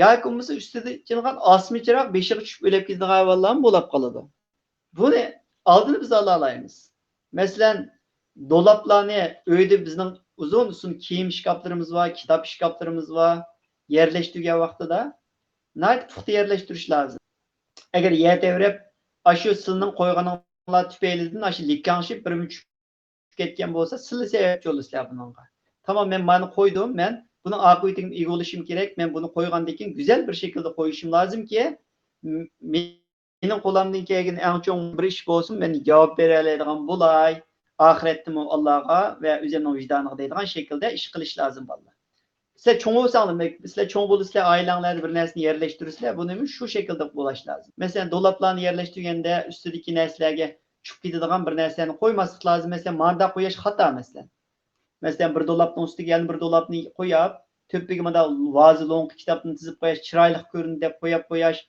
ياكى بولمىسا ئۈستىدە چىلغان ئاسما چىراغ بېشىغا چۈشۈپ ئۆلۈپ كېتىدىغان ئەھۋاللارمۇ بولاپ قالىدۇ. بۇنى ئالدىنى بىز ئالالايمىز. مەسىلەن، دولابلارنى، ئۆيدە بىزنىڭ ئۇزۇن ئۇزۇن كىيىم شكاپلىرىمىز بار، كىتاب شكاپلىرىمىز بار، يەرلەشتۈرگەن ۋاقتىدا ناھايىتى پۇختا يەرلەشتۈرۈش لازىم. ئەگەر يەر تەۋرەپ، ئاشۇ سىلىنىڭ قويغىنىڭلار تۈپەيلىدىن ئاشۇ لىكاڭشىپ بىرمۇ چۈشۈپ كەتكەن بولسا، سىلە سەۋەبچى بولىسىلەر بۇنىڭغا. تامام، مەن مانا قويدۇم، مەن بۇنىڭ ئاقىۋىتىگە ئىگە بولۇشۇم كېرەك، مەن بۇنى قويغاندىن كېيىن گۈزەل بىر شەكىلدە قويۇشۇم لازىمكى، م-، مېنىڭ قولۇمدىن كەلگەن ئەڭ چوڭ بىر ئىش بولسۇن، مەن جاۋاب بېرەلەيدىغان بولاي، ئاخىرەتتىمۇ ئاللاغا ۋە ئۆزۈمنىڭ ۋىجدانىغا دەيدىغان شەكىلدە ئىش قىلىش لازىم، بالىلار. سىلەر چوڭ بولساڭلار، سىلەر چوڭ بولىسىلەر، ئائىلەڭلەردە بىر نەرسىنى يەرلەشتۈرىسىلەر، بۇنىمۇ شۇ شەكىلدە بولاش لازىم. مەسىلەن، دولابلارنى يەرلەشتۈرگەندە ئۈستىدىكى نەرسىلەرگە چۈشۈپ كېتىدىغان بىر نەرسىلەرنى قويماسلىق لازىم. مەسىلەن، ماندا قويۇش خاتا، مەسىلەن. مەسىلەن، بىر دولابنىڭ ئۈستىگە يەنە بىر دولابنى قويۇپ، تۆپىگە مۇنداق ۋازا لوڭقا كىتابنى تىزىپ قويۇش، چىرايلىق كۆرۈندى دەپ قويۇپ قويۇش،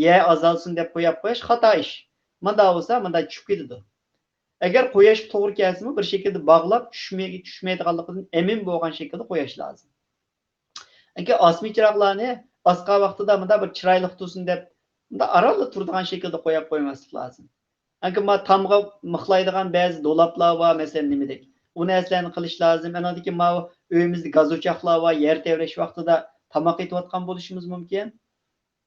يەر ئازالسۇن دەپ قويۇپ قويۇش خاتا ئىش. مۇنداق بولسا، مۇنداق چۈشۈپ كېتىدۇ. ئەگەر قويۇشقا توغرا كەلسىمۇ، بىر شەكىلدە باغلاپ، چۈشمەي-، چۈشمەيدىغانلىقىدىن ئەمىن بولغان شەكىلدە قويۇش لازىم. ئەگەر ئاسما چىراغلارنى ئاسقان ۋاقتىدا مۇنداق بىر چىرايلىق تۇرسۇن دەپ، مۇنداق ئارانلا تۇرىدىغان شەكىلدە قويۇپ قويماسلىق لازىم. ئانكى ما تامغا مىخلايدىغان بەزى دولاپلار بار، مەسىلەن، نېمىدەك. ئۇ نەرسىلەرنى قىلىش لازىم. ئانىڭدىن كېيىن ماۋۇ ئۆيىمىزدە گاز ئوچاقلار بار، يەر تەۋرەش ۋاقتىدا تاماق ئېتىۋاتقان بولۇشىمىز مۇمكىن.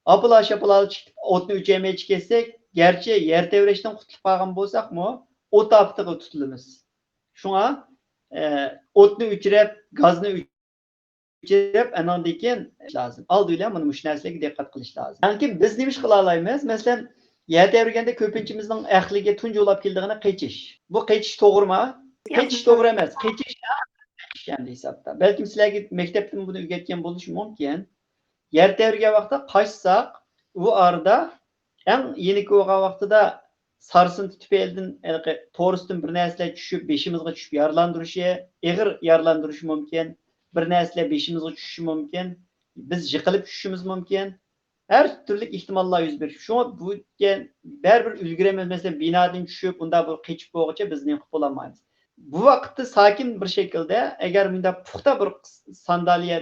ئاپىلا-شاپىلا چىقىپ ئوتنى ئۆچۈرمەيچە كەتسەك، گەرچە يەر تەۋرەشتىن قۇتۇلۇپ قالغان بولساقمۇ، ئوت ئاپىتىغا تۇتۇلىمىز. شۇڭا، ئە، ئوتنى ئۆچۈرۈپ، گازنى ئۆچۈرۈپ، ئاناندىن كېيىن لازىم. ئالدى بىلەن مانا مۇشۇ نەرسىلەرگە دىققەت قىلىش لازىم. يەنى بىز نېمە ئىش قىلالايمىز؟ مەسىلەن، يەر تەۋرىگەندە كۆپىنچىمىزنىڭ ئەقلىگە تۇنجى بولاپ كېلىدىغىنى قېچىش. بۇ قېچىش توغرىمۇ؟ قېچىش توغرا ئەمەس. قېچىش، قېچىش ئەمدى ھېسابتا. بەلكىم سىلەرگە مەكتەپتىن بۇنى ئۆگەتكەن بولۇشى مۇمكىن. يەر تەۋرىگەن ۋاقىتتا قاچساق، ئۇ ئارىدا ئەڭ يېنىكى بولغان ۋاقتىدا سارسىنتى تۈپەيلىدىن ھېلىقى تورۇستىن بىر نەرسىلەر چۈشۈپ، بېشىمىزغا چۈشۈپ يارىلاندۇرۇشى، ئېغىر يارىلاندۇرۇشى مۇمكىن. بىر نەرسىلەر بېشىمىزغا چۈشۈشى مۇمكىن. بىز يىقىلىپ چۈشۈشىمىز مۇمكىن. ھەر تۈرلۈك ئېھتىماللار يۈز بېرىشى. شۇڭا بۇ بەرىبىر ئۈلگۈرەلمەيمىز. مەسىلەن، بىنادىن چۈشۈپ، ئۇنداق بىر قېچىپ بولغۇچە بىز نېمە قىلىپ بولالمايمىز. بۇ ۋاقىتتا ساكىن بىر شەكىلدە، ئەگەر مۇنداق پۇختا بىر ساندالىيە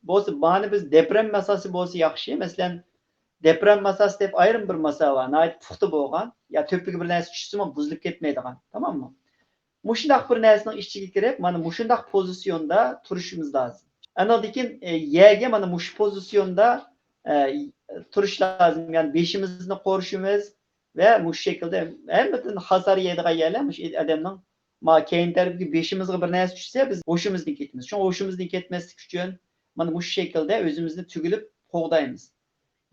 بولسا، مانا بىز دېپرېم ماساسى بولسا ياخشى. مەسىلەن، دېپرېم ماساسى دەپ ئايرىم بىر ماسا بار، ناھايىتى پۇختا بولغان، يا تۆپىگە بىر نەرسە چۈشسىمۇ بۇزۇلۇپ كەتمەيدىغان، تاماممۇ؟ مۇشۇنداق بىر نەرسىنىڭ ئىچىگە كىرىپ، مانا مۇشۇنداق پوزىتسىيوندا تۇرۇشىمىز لازىم. ئانىڭدىن كېيىن، ئە، يەرگە مانا مۇشۇ پوزىتسىيوندا، ئە، تۇرۇش لازىم. يەنى بېشىمىزنى قورشىمىز ۋە مۇشۇ شەكىلدە ھەممىدىن خاسار يەيدىغان يەرلەر مۇشۇ ئادەمنىڭ ما كەينى تەرىپىگە بېشىمىزغا بىر نەرسە چۈشسە، بىز ھوشىمىزدىن كېتىمىز. شۇڭا ھوشىمىزدىن كەتمەسلىك ئۈچۈن مانا مۇشۇ شەكىلدە ئۆزىمىزنى تۈگۈلۈپ قوغدايمىز.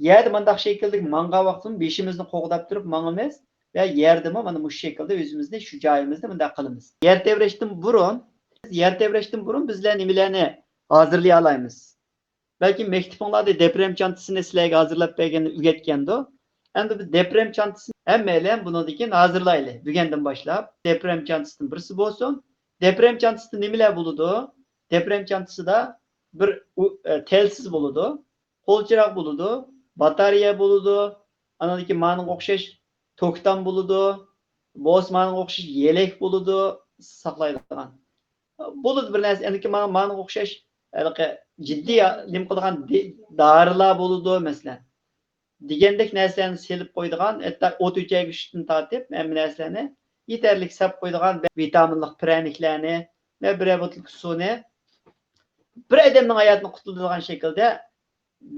يەردە مۇنداق شەكىلدە ماڭغان ۋاقتىمۇ بېشىمىزنى قوغداپ تۇرۇپ ماڭىمىز ۋە يەردىمۇ مانا مۇشۇ شەكىلدە ئۆزىمىزنى شۇ جايىمىزدا مۇنداق قىلىمىز. يەر تەۋرەشتىن بۇرۇن، يەر تەۋرەشتىن بۇرۇن بىزلەر نېمىلەرنى ھازىرلىيالايمىز؟ بەلكىم مەكتىپىڭلاردا دېپرېم چانتىسىنى سىلەرگە ھازىرلاپ بەرگەن، ئۆگەتكەندۇ. ئەمدى بىز دېپرېم چانتىسىنى ھەممەيلەن بۇنىڭدىن كېيىن ھازىرلايلى. بۈگۈندىن باشلاپ دېپرېم چانتىسىدىن بىرسى بولسۇن. دېپرېم چانتىسىدا نېمىلەر بولىدۇ؟ دېپرېم چانتىسىدا بىر ئۇ، ئە، تەلسىز بولىدۇ. قول چىراغ بولىدۇ، باتارېيە بولىدۇ، ئانىڭدىن كېيىن مانىڭغا ئوخشاش توكتام بولىدۇ، بولسا مانىڭغا ئوخشاش يېلەك بولىدۇ، ساقلايدىغان. بولىدۇ بىر نەرسە، ئەنكى مانا، مانىڭغا ئوخشاش ھېلىقى جىددىي نېمە قىلىدىغان دى-، دارىلار بولىدۇ، مەسىلەن. دېگەندەك نەرسىلەرنى سېلىپ قويىدىغان، ھەتتا ئوت ئۆچۈرگۈچتىن تارتىپ ھەممە نەرسىلەرنى يېتەرلىك سەپ قويىدىغان ۋىتامىنلىق پىرەنىكلەرنى ۋە بىرەر بوتۇلكا سۇنى بىر ئادەمنىڭ ھاياتىنى قۇتۇلدۇرىدىغان شەكىلدە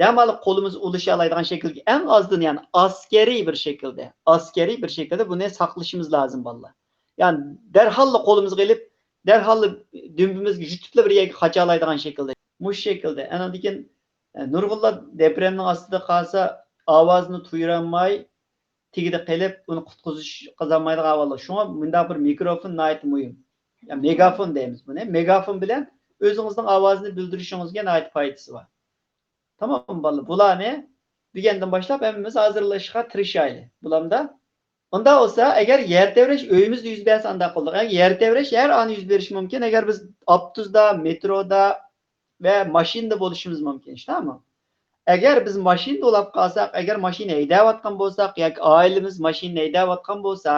دەم ئېلىپ قولىمىز ئۇلىشالايدىغان شەكىلدە، ئەڭ ئازدىن، يەنى ئەسكەرىي بىر شەكىلدە، ئەسكەرىي بىر شەكىلدە بۇنى ساقلىشىمىز لازىم، بالىلار. يەنى دەرھاللا قولىمىزغا ئېلىپ، دەرھاللا دۈمبىمىزگە يۈتۈپلا بىر يەرگە قاچالايدىغان شەكىلدە. مۇشۇ شەكىلدە. ئانىڭدىن كېيىن، ئە، نۇرغۇنلار دېپرېمنىڭ ئاستىدا قالسا، ئاۋازىنى تويۇرالماي، تېگىدە قېلىپ، ئۇنى قۇتقۇزۇش قىلالمايدىغان ئەھۋاللار. شۇڭا مۇنداق بىر مىكروفون ناھايىتى مۇھىم. يا، مېگافون دەيمىز بۇنى. مېگافون بىلەن ئۆزىڭىزنىڭ ئاۋازىنى بىلدۈرۈشىڭىزگە ناھايىتى پايدىسى بار. تامام، بالىلار. بۇلارنى بۈگۈندىن باشلاپ ھەممىمىز ھازىرلىشىشقا تىرىشايلى. بولامدا؟ ئۇنداق بولسا، ئەگەر يەر تەۋرەش ئۆيىمىزدە يۈز بەرسە، ئانداق قىلدۇق. ئەگەر يەر تەۋرەش ھەر ئان يۈز بېرىشى مۇمكىن. ئەگەر بىز ئاپتوبۇستا، مېترودا ۋە ماشىنىدا بولۇشىمىز مۇمكىن، شۇنداقمۇ؟ ئەگەر بىز ماشىنىدا ئۇلاپ قالساق، ئەگەر ماشىنا ھەيدەۋاتقان بولساق ياكى ئائىلىمىز ماشىنا ھەيدەۋاتقان بولسا،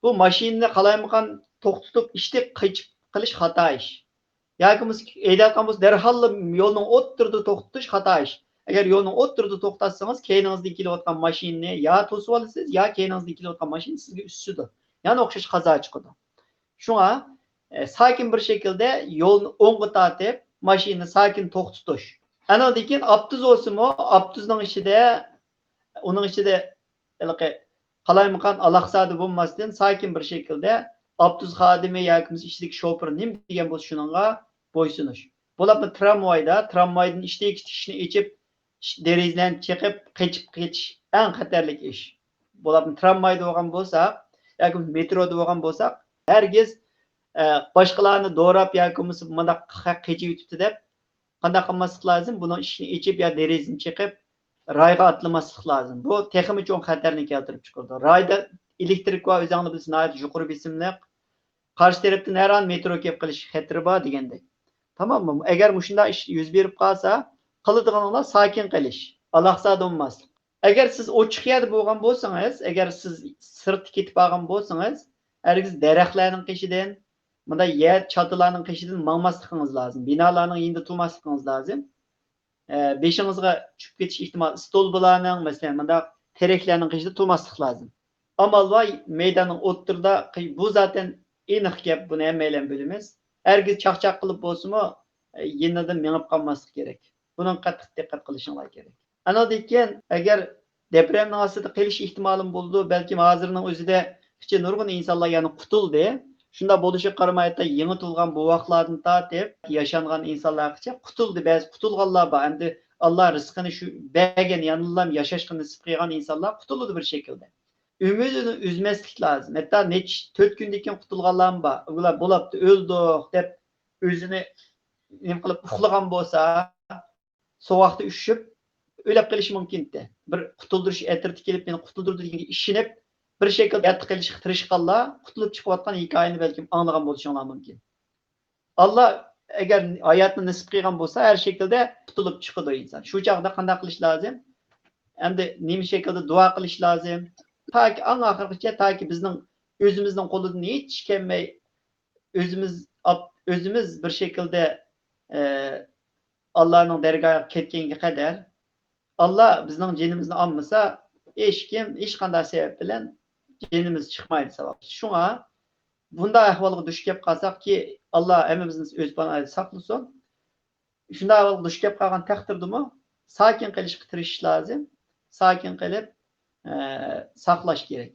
بۇ ماشىنىنى قالايمىقان توختىتىپ، ئىشتىك قېچىپ قېلىش خاتا ئىش. ياكى بولمىسا ھەيدەۋاتقان بولسا، دەرھاللا يولنىڭ ئوتتۇرىدا توختىتىش خاتا ئىش. ئەگەر يولنىڭ ئوتتۇرىدا توختاتسىڭىز، كەينىڭىزدىن كېلىۋاتقان ماشىنىنى يا توسۇۋالىسىز، يا كەينىڭىزدىن كېلىۋاتقان ماشىنا سىزگە ئۈسسىدۇ. يەنە ئوخشاش قازا چىقىدۇ. شۇڭا، ئە، ساكىن بىر شەكىلدە يولنى ئوڭغا تارتىپ، ماشىنىنى ساكىن توختىتىش. ئانىڭدىن كېيىن ئاپتوبۇس بولسىمۇ، ئاپتوبۇسنىڭ ئىچىدە، ئۇنىڭ ئىچىدە ھېلىقى قالايمىقان ئالاقزادە بولماستىن، ساكىن بىر شەكىلدە ئاپتوبۇس خادىمى ياكى بولمىسا ئىچىدىكى شوپۇر نېمە دېگەن بولسا، شۇنىڭغا بويسۇنۇش. بولۇپمۇ ترامۋايدا، ترامۋايدىن ئىشتىكى تىكىشنى ئېچىپ، ئىش-، دېرىزىلەرنى چېقىپ، قېچىپ قېچىش ئەڭ خەتەرلىك ئىش. بولۇپمۇ ترامۋايدا بولغان بولساق ياكى مېترودا بولغان بولساق، ھەرگىز، ئە، باشقىلارنى دوراپ ياكى بولمىسا مۇنداق خەق قېچىۋېتىپتۇ دەپ، قانداق قىلماسلىق لازىم؟ بۇنىڭ ئىشىكنى ئېچىپ يا دېرىزىنى چېقىپ، رايغا ئاتلىماسلىق لازىم. بۇ تېخىمۇ چوڭ خەتەرنى كەلتۈرۈپ چىقىرىدۇ. رايدا ئېلېكتىرىك بار، ئۆزۈڭلار بىلىسىز، ناھايىتى يۇقىرى بېسىملىق. قارشى تەرەپتىن ھەر ئان مېترو كېلىپ قېلىش خەتىرى بار دېگەندەك. تاماممۇ؟ ئەگەر مۇشۇنداق ئىش يۈز بېرىپ قالسا، قىلىدىغىنىڭلار ساكىن قېلىش، ئالاقزادە بولماسلىق. ئەگەر سىز ئوچۇق يەردە بولغان بولسىڭىز، ئەگەر سىز سىرتقا كېتىپ بارغان بولسىڭىز، ھەرگىز دەرەخلەرنىڭ قېشىدىن، مۇنداق يەر چاتىلارنىڭ قېشىدىن ماڭماسلىقىڭىز لازىم، بىنالارنىڭ يېنىدا تۇرماسلىقىڭىز لازىم. ئە، بېشىڭىزغا چۈشۈپ كېتىش ئېھتىمالى، ئىستولبىلارنىڭ، مەسىلەن، مۇنداق تېرەكلەرنىڭ قېشىدا تۇرماسلىق لازىم. ئامال بار، مەيداننىڭ ئوتتۇرىدا، بۇ زاتەن ئېنىق گەپ، بۇنى ھەممەيلەن بىلىمىز. ھەرگىز چاقچاق قىلىپ بولسىمۇ، ئە، يېنىدىن مېڭىپ قالماسلىق كېرەك. بۇنىڭغا قەتئىي دىققەت قىلىشىڭلار كېرەك. ئانىڭدىن كېيىن، ئەگەر دېپرېمنىڭ ئاستىدا قېلىش ئېھتىمالىمۇ بولىدۇ، بەلكىم ھازىرنىڭ ئۆزىدە نۇرغۇن ئىنسانلار يەنە قۇتۇلدى. شۇنداق بولۇشىغا قارىماي، ھەتتا يېڭى تۇغۇلغان بوۋاقلاردىن تارتىپ ياشانغان ئىنسانلارغىچە قۇتۇلدى. بەزى قۇتۇلغانلار بار. ئەمدى ئاللا رىزقىنى شۇ بەرگەن، يەنىلا ياشاشقا نېسىپ قىلغان ئىنسانلار قۇتۇلىدۇ بىر شەكىلدە. ئۈمىدىنى ئۈزمەسلىك لازىم. ھەتتا نەچچە، تۆت كۈندىن كېيىن قۇتۇلغانلارمۇ بار. ئۇلار بولاپتۇ، ئۆلدۇق دەپ ئۆزىنى نېمە قىلىپ ئۇخلىغان بولسا، سوغۇقتا ئۈشۈپ، ئۆلۈپ قېلىشى مۇمكىن. بىر قۇتۇلدۇرۇش ئەترىتى كېلىپ، مېنى قۇتۇلدۇردى دېگەنگە ئىشىنىپ، بىر شەكىلدە ھاياتقا قېلىشقا تىرىشقانلار قۇتۇلۇپ چىقىۋاتقان ھېكايىنى بەلكىم ئاڭلىغان بولۇشۇڭلار مۇمكىن. ئاللا ئەگەر ھاياتنى نېسىپ قىلغان بولسا، ھەر شەكىلدە قۇتۇلۇپ چىقىدۇ ئىنسان. شۇ چاغدا قانداق قىلىش لازىم؟ ئەمدى نېمە شەكىلدە دۇئا قىلىش لازىم؟ تاكى ئەڭ ئاخىرغىچە، تاكى بىزنىڭ ئۆزىمىزنىڭ قولىدىن ھېچ ئىش كەلمەي، ئۆزىمىز ئاپ-، ئۆزىمىز بىر شەكىلدە، ئە، ئاللانىڭ دەرگاھىغا كەتكەنگە قەدەر، ئاللا بىزنىڭ جېنىمىزنى ئالمىسا، ھېچكىم، ھېچقانداق سەۋەب بىلەن جېنىمىز چىقمايدۇ، ساۋاب. شۇڭا بۇنداق ئەھۋالغا دۇچ كەپ قالساقكى، ئاللا ھەممىمىزنى ئۆز پاناھىدا ساقلىسۇن. شۇنداق ئەھۋالغا دۇچ كەپ قالغان تەقدىردىمۇ ساكىن قېلىشقا تىرىشىش لازىم. ساكىن قېلىپ، ئە، ساقلاش كېرەك.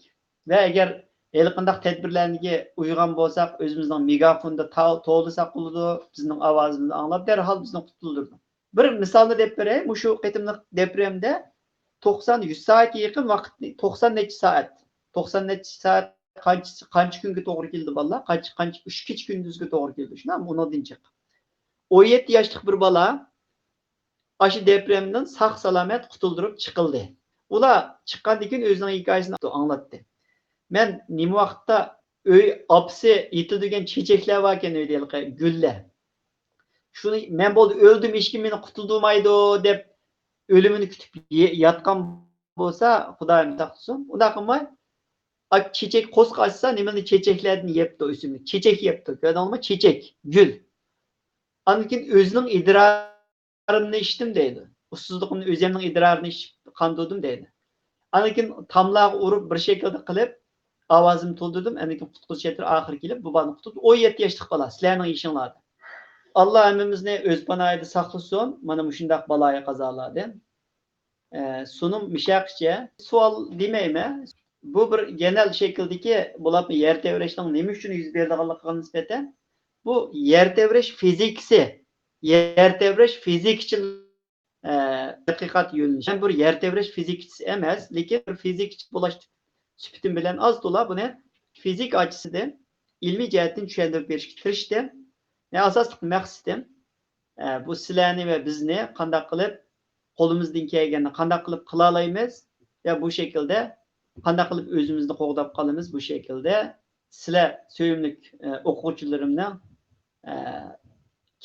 ۋە ئەگەر ھېلىقانداق تەدبىرلەرگە ئۇيغان بولساق، ئۆزىمىزنىڭ مېگافوندا تا-، توۋلىساق بولىدۇ، بىزنىڭ ئاۋازىمىزنى ئاڭلاپ، دەرھال بىزنى قۇتۇلدۇرىدۇ. بىر مىسالنى دەپ بېرەي، مۇشۇ قېتىملىق دېپرېمدە توقسان، يۈز سائەتكە يېقىن ۋاقىتنى، توقسان نەچچە سائەت، توقسان نەچچە سائەت قانچە، قانچە كۈنگە توغرا كېلىدۇ، بالىلار؟ قانچە، قانچە، ئۈچ كېچە كۈندۈزگە توغرا كېلىدۇ، شۇنداقمۇ؟ ئۇنىڭدىن جىق. ئون يەتتە ياشلىق بىر بالا ئاشۇ دېپرېمدىن ساق-سالامەت قۇتۇلدۇرۇپ چىقىلدى. ئۇلار چىققاندىن كېيىن ئۆزىنىڭ ھېكايىسىنى ئاڭلاتتى. مەن نېمە ۋاقىتتا ئۆي ئاپىسى يېتىدىگەن چېچەكلەر باركەن ئۆيدە، ھېلىقى گۈللەر. شۇنى مەن بولدى ئۆلدۈم، ھېچكىم مېنى قۇتۇلدۇرمايدۇ دەپ ئۆلۈمىنى كۈتۈپ ياتقان بولسا، خۇدايىم ساقلىسۇن. ئۇنداق قىلماي، چېچەك قوسۇق ئاچسا، نېمىنى چېچەكلەردىن يەپتۇ ئۆسۈملۈك. چېچەك يەپتۇ. كۆردۈڭلارمۇ؟ چېچەك، گۈل. ئاندىن كېيىن ئۆزىنىڭ ئىدرارىمنى ئىچتىم دەيدۇ. ئۇسسۇزلۇقۇمنى، ئۆزۈمنىڭ ئىدرارىنى ئىچىپ قاندۇردۇم دەيدۇ. ئاندىن كېيىن تاملارغا ئۇرۇپ بىر شەكىلدە قىلىپ ئاۋازىمنى تولدۇردۇم. ئاندىن كېيىن قۇتقۇزۇش چەترى ئاخىرى كېلىپ بۇ بالىنى قۇتۇلدى. ئون يەتتە ياشلىق بالا، سىلەرنىڭ يېشىڭلاردا. ئاللا ھەممىمىزنى ئۆز پاناھىدا ساقلىسۇن مانا مۇشۇنداق بالايىق قازالاردىن. ئە، سۇنۇم مىشەقىچە سوئال دېمەيمەن. بۇ بىر گېنېل شەكىلدىكى، بولۇپمۇ يەر تەۋرەشنىڭ نېمە ئۈچۈن يۈز بېرىدىغانلىقىغا نىسبەتەن، بۇ يەر تەۋرەش فىزىكىسى، يەر تەۋرەش فىزىكىچىل، ئە، تەتقىقات يۆنىلىشى. مەن بىر يەر تەۋرەش فىزىكىچىسى ئەمەس، لېكىن بىر فىزىكىچى بولاش سۈپىتىم بىلەن ئاز تولا بۇنى فىزىكا ئاچىسىدىن ئىلمىي جەھەتتىن چۈشەندۈرۈپ بېرىشكە تىرىشتىم. مەن ئاساسلىق مەقسىتىم، ئە، بۇ سىلەرنى ۋە بىزنى قانداق قىلىپ قولىمىزدىن كەلگەننى قانداق قىلىپ قىلالايمىز؟ يا بۇ شەكىلدە قانداق قىلىپ ئۆزىمىزنى قوغداپ قالىمىز؟ بۇ شەكىلدە سىلەر سۆيۈملۈك، ئە، ئوقۇغۇچىلىرىمنىڭ، ئە،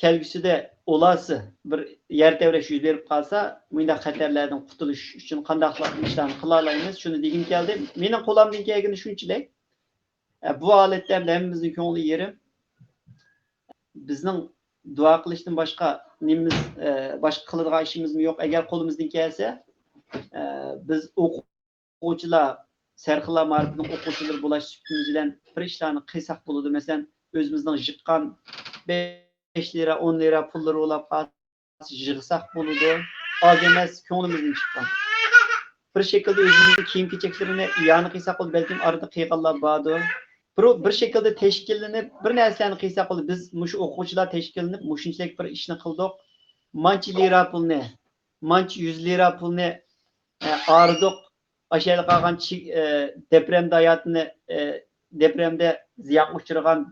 كەلگۈسىدە ئۇلارسى بىر يەر تەۋرەش يۈز بېرىپ قالسا، مۇنداق خەتەرلەردىن قۇتۇلۇش ئۈچۈن قانداق ئىشلارنى قىلالايمىز؟ شۇنى دېگۈم كەلدى. مېنىڭ قولۇمدىن كەلگىنى شۇنچىلىك. ئە، بۇ ھالەتتە ھەمدە ھەممىمىزنىڭ كۆڭلى يېرىم. بىزنىڭ دۇئا قىلىشتىن باشقا نېمىمىز، ئە، باشقا قىلىدىغان ئىشىمىزمۇ يوق. ئەگەر قولىمىزدىن كەلسە، ئە، بىز ئوقۇغۇچىلار، سەرخىللار مائارىپىنىڭ ئوقۇغۇچىلىرى بولاش سۈپىتىمىز بىلەن بىر ئىشلارنى قىلساق بولىدۇ. مەسىلەن، ئۆزىمىزنىڭ يىغقان بەش لىرا، ئون لىرا پۇللىرى بولاپ قالسا، يىغساق بولىدۇ. ئاز ئەمەس، كۆڭلىمىزدىن چىققان. بىر شەكىلدە ئۆزىمىزنىڭ كىيىم-كېچەكلىرىنى ئىئانە قىلساق بولىدۇ، بەلكىم ئارىدا قىلغانلار باردۇر. بىر، بىر شەكىلدە تەشكىللىنىپ، بىر نەرسىلەرنى قىلساق بولىدۇ. بىز مۇشۇ ئوقۇغۇچىلار تەشكىللىنىپ، مۇشۇنچىلىك بىر ئىشنى قىلدۇق. مانچە لىرا پۇلنى، مانچە يۈز لىرا پۇلنى، ئە، ئايرىدۇق. ئاشۇ يەردە قالغان چى-، ئە، دېپرېمدە ھاياتىنى، ئە، دېپرېمدە زىيانغا ئۇچرىغان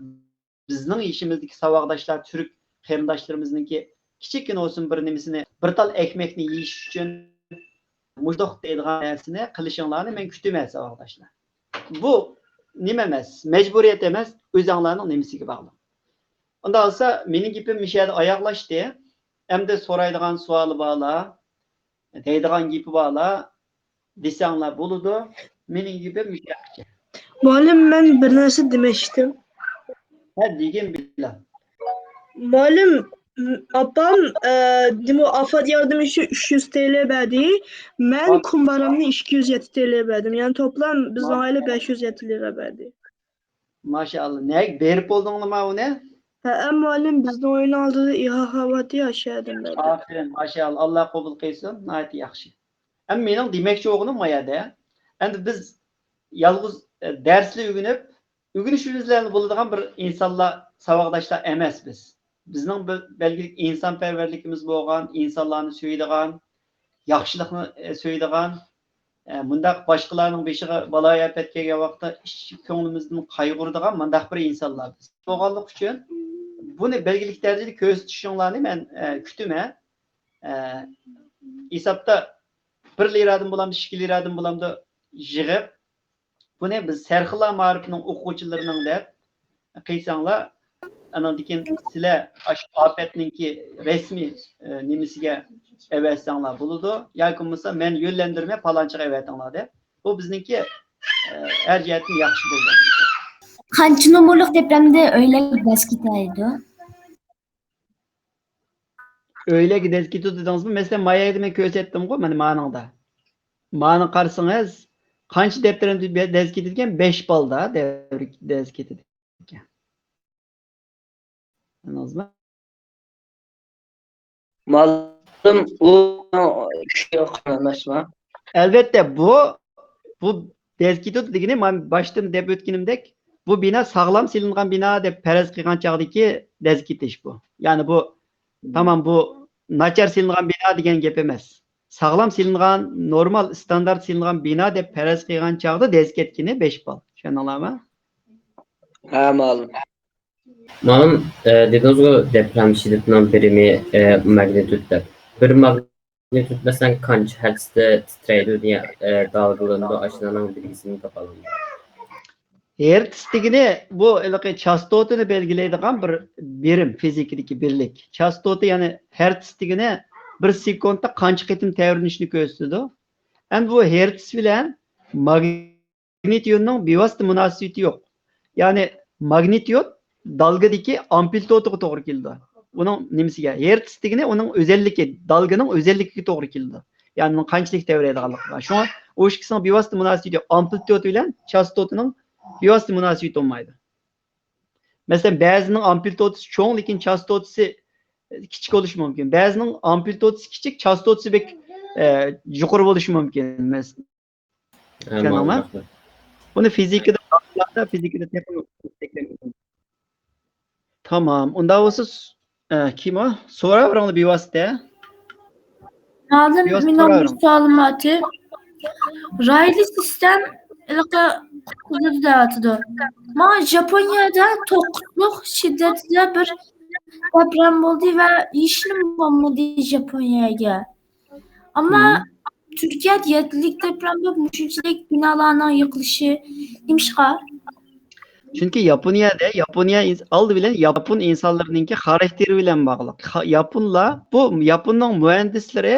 بىزنىڭ يېشىمىزدىكى ساۋاقداشلار، تۈرك قېرىنداشلىرىمىزنىڭكى كىچىككىنە بولسۇن بىر نېمىسىنى، بىر تال ئەكمەكنى يېيىش ئۈچۈن مۇشۇنداق دەيدىغان نەرسىنى قىلىشىڭلارنى مەن كۈتىمەن، ساۋاقداشلار. بۇ نېمە ئەمەس، مەجبۇرىيەت ئەمەس، ئۆزۈڭلارنىڭ نېمىسىگە باغلىق. ئۇنداق بولسا، مېنىڭ گېپىم مۇشۇ يەردە ئاياغلاشتى. ئەمدى سورايدىغان سوئالى بارلار، دەيدىغان گېپى بارلار دېسەڭلار بولىدۇ. مېنىڭ گېپىم مۇشۇ يەرگىچە. مۇئەللىم، مەن بىر نەرسە دېمەكچىدىم. ھە، دېگىن بىلە. مۇئەللىم، ئاپام، ئە، دېمو ئافاد ياردىمى ئۈچۈن ئۈچ يۈز تىل بەردى. مەن كۇمبارامنى ئىككى يۈز يەتتە تىل بەردىم. يەنى توپلام بىزنىڭ ئائىلە بەش يۈز يەتتە لىرا بەردى. ماشائاللا. نەگە بېرىپ بولدۇڭلىما ئۇنى؟ ھەئە، مۇئەللىم، بىزنىڭ ئۆينىڭ ئالدىدا ئىھاھا بارتى، ئاشۇ يەردىن بەردى. ئاپىرىن، ماشائاللا. ئاللا قوبۇل قىلسۇن. ناھايىتى ياخشى. ئەمما مېنىڭ دېمەكچى بولغىنىم ما يەردە، ئەمدى بىز يالغۇز، ئە، دەرسلا ئۆگىنىپ، ئۆگىنىشىمىز بىلەن بولىدىغان بىر ئىنسانلار، ساۋاقداشلار ئەمەس بىز. بىزنىڭ بىر بەلگىلىك ئىنسانپەرۋەرلىكىمىز بولغان، ئىنسانلارنى سۆيىدىغان، ياخشىلىقنى، ئە، سۆيىدىغان، ئە، مۇنداق باشقىلارنىڭ بېشىغا بالايىئاپەت كەلگەن ۋاقىتتا ئىچ كۆڭلىمىزدىن قايغۇرىدىغان مۇنداق بىر ئىنسانلار بىز. بولغانلىقى ئۈچۈن بۇنى بەلگىلىك دەرىجىدە كۆرسىتىشىڭلارنى مەن، ئە، كۈتىمەن. ئە، ھېسابتا بىر لىرادىن بولامدۇ، ئىككى لىرادىن بولامدۇ يىغىپ، بۇنى بىز سەرخىللا مائارىپىنىڭ ئوقۇغۇچىلىرىنىڭ دەپ قىلساڭلار، ئاناندىن كېيىن سىلەر ئاشۇ ئاپەتنىڭكى رەسمىي، ئە، نېمىسىگە ئەۋەتسەڭلار بولىدۇ، ياكى بولمىسا مەن يۆنلەندۈرمەي پالانچىغا ئەۋەتىڭلار دەپ. بۇ بىزنىڭكى، ئە، ھەر جەھەتتىن ياخشى بولىدۇ. قانچە نومۇرلۇق دېپرەمدە ئۆيلەر دەز كېتەيدۇ؟ ئۆيلەرگە دەز كېتىدۇ دېدىڭىزمۇ؟ مەسىلەن، ما يەردە مەن كۆرسەتتىمغۇ، مانا مانىڭدا. مانى قارىسىڭىز، قانچە دەپتەر دەز كېتىدىكەن؟ بەش بالدا دەز كېتىدىكەن. ئاڭلىدىڭىزمۇ؟ مۇئەللىم، ئۇ ئىشى قارىناشما؟ ئەلۋەتتە، بۇ، بۇ دەز كېتىدۇ دېگىنى، مەن باشتىن دەپ ئۆتكىنىمدەك، بۇ بىنا ساغلام سېلىنغان بىنا دەپ پەرەز قىلغان چاغدىكى دەز كېتىش بۇ. يەنى بۇ، تامام بۇ ناچار سېلىنغان بىنا دېگەن گەپ ئەمەس. ساغلام سېلىنغان، نورمال، ئىستاندارت سېلىنغان بىنا دەپ پەرەز قىلغان چاغدا دەز كەتكىنى بەش بال. چۈشەندىڭلارمۇ؟ ھە، مەلۇم. ماڭىمۇ، ئە، دېدىڭىزغۇ، دېپرەم شىددىتىنىڭ بىرىمى، ئە، ماگنىتۇد دەپ. بىر ماگنىتۇد مەسىلەن قانچە ھەرتزدە تىترەيدۇ دېگەن، ئە، دالىللىنىدۇ، ئاشۇنىڭ بىلگىسىنى تاپالمىدىم. ھېرتز دېگىنى بۇ ھېلىقى چاستوتىنى بەلگىلەيدىغان بىر بىرىم، فىزىكىدىكى بىرلىك. چاستوتا، يەنى ھېرتز دېگىنى بىر سېكۇنتتا قانچە قېتىم تەۋرىنىشنى كۆرسىتىدۇ. ئەمدى بۇ ھېرتز بىلەن ماگنىتيوننىڭ بىۋاسىتە مۇناسىۋىتى يوق. يەنى ماگنىتيون دالگىدىكى ئامپلىتۇدىغا توغرا كېلىدۇ. ئۇنىڭ نېمىسىگە؟ ھېرتز دېگىنى ئۇنىڭ ئۆزەللىكى، دالگىنىڭ ئۆزەللىكىگە توغرا كېلىدۇ. يەنى ئۇنىڭ قانچىلىك تەۋرەيدىغانلىقىغا. شۇڭا ئۇ ئىككىسىنىڭ بىۋاسىتە مۇناسىۋىتى يوق. ئامپلىتۇد بىلەن چاستوتىنىڭ بىۋاسىتە مۇناسىۋىتى بولمايدۇ. مەسىلەن، بەزىنىڭ ئامپلىتۇدىسى چوڭ، لېكىن چاستوتىسى كىچىك بولۇشى مۇمكىن. بەزىنىڭ ئامپلىتۇدىسى كىچىك، چاستوتىسى بەك، ئە، يۇقىرى بولۇشى مۇمكىن. مەس-، ھە، چۈشەندىڭمۇ؟ ماڭا رەھمەت. بۇنى فىزىكىدا، فىزىكىدا تېخىمۇ. تامام. ئۇنداق بولسا، ئە، كىم ئۇ؟ سوراۋېرىڭلار بىۋاسىتە. مۇئەللىم، بىۋاسىتە مېنىڭ بىر سوراۋېرىڭ. سوئالىم بار ئىدى. رايلى سىستېم ھېلىقى قۇتقۇزىدۇ دەۋاتىدۇ. ماڭا ياپونىيەدە توققۇزلۇق شىددەتتە بىر دەپرەم بولدى ۋە ھېچنېمە بولمىدى ياپونىيەگە. ئەمما مم. تۈركىيەدە يەتتىلىك دەپرەم بولۇپ، مۇشۇنچىلىك بىنالارنىڭ يىقىلىشى نېمىشقا؟ چۈنكى ياپونىيەدە، ياپونىيە ئىنس-، ئالدى بىلەن ياپون ئىنسانلىرىنىڭكى خاراكتېرى بىلەن باغلىق. خا-، ياپونلار، بۇ ياپوننىڭ مۇھەندىسلىرى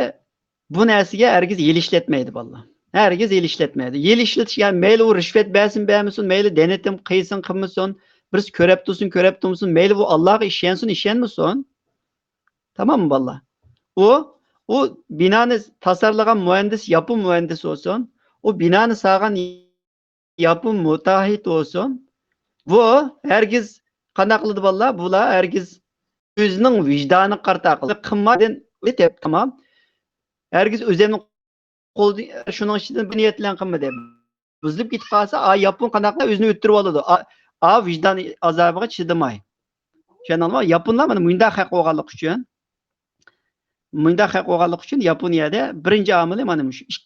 بۇ نەرسىگە ھەرگىز ھىيلە ئىشلەتمەيدۇ، بالىلار. ھەرگىز ھىيلە ئىشلەتمەيدۇ. ھىيلە ئىشلىتىش، يەنى مەيلى ئۇ رىشۋەت بەرسۇن، بەرمىسۇن، مەيلى دېنىتىم قىلسۇن، قىلمىسۇن، بىرسى كۆرۈپ تۇرسۇن، كۆرۈپ تۇرمىسۇن، مەيلى ئۇ ئاللاغا ئىشەنسۇن، ئىشەنمىسۇن. تاماممۇ، بالىلار؟ ئۇ، ئۇ بىنانى تاسارلىغان مۇھەندىس، ياپون مۇھەندىس بولسۇن، ئۇ بىنانى سالغان ياپون مۇتەئەھھىد بولسۇن، بۇ ھەرگىز قانداق قىلىدۇ، بالىلار؟ بۇلار ھەرگىز ئۆزىنىڭ ۋىجدانىغا قارىتا قىلىدۇ. قىلمايدىن ئۆتۈپ، تامام. ھەرگىز ئۆزۈمنىڭ قولىدا، شۇنىڭ ئىچىدىن بىر نىيەت بىلەن قىلمىدى. بۇزۇلۇپ كېتىپ قالسا، ئا، ياپون قانداق قىلىدۇ؟ ئۆزىنى ئۆلتۈرۈپ ئالىدۇ. ئا، ئا، ۋىجدان ئازابىغا چىدىماي. چۈشەندىڭىزمۇ؟ ياپونلار مانا مۇنداق خەق بولغانلىقى ئۈچۈن، مۇنداق خەق بولغانلىقى ئۈچۈن ياپونىيەدە بىرىنچى ئامىلى مانا مۇشۇ ئىككى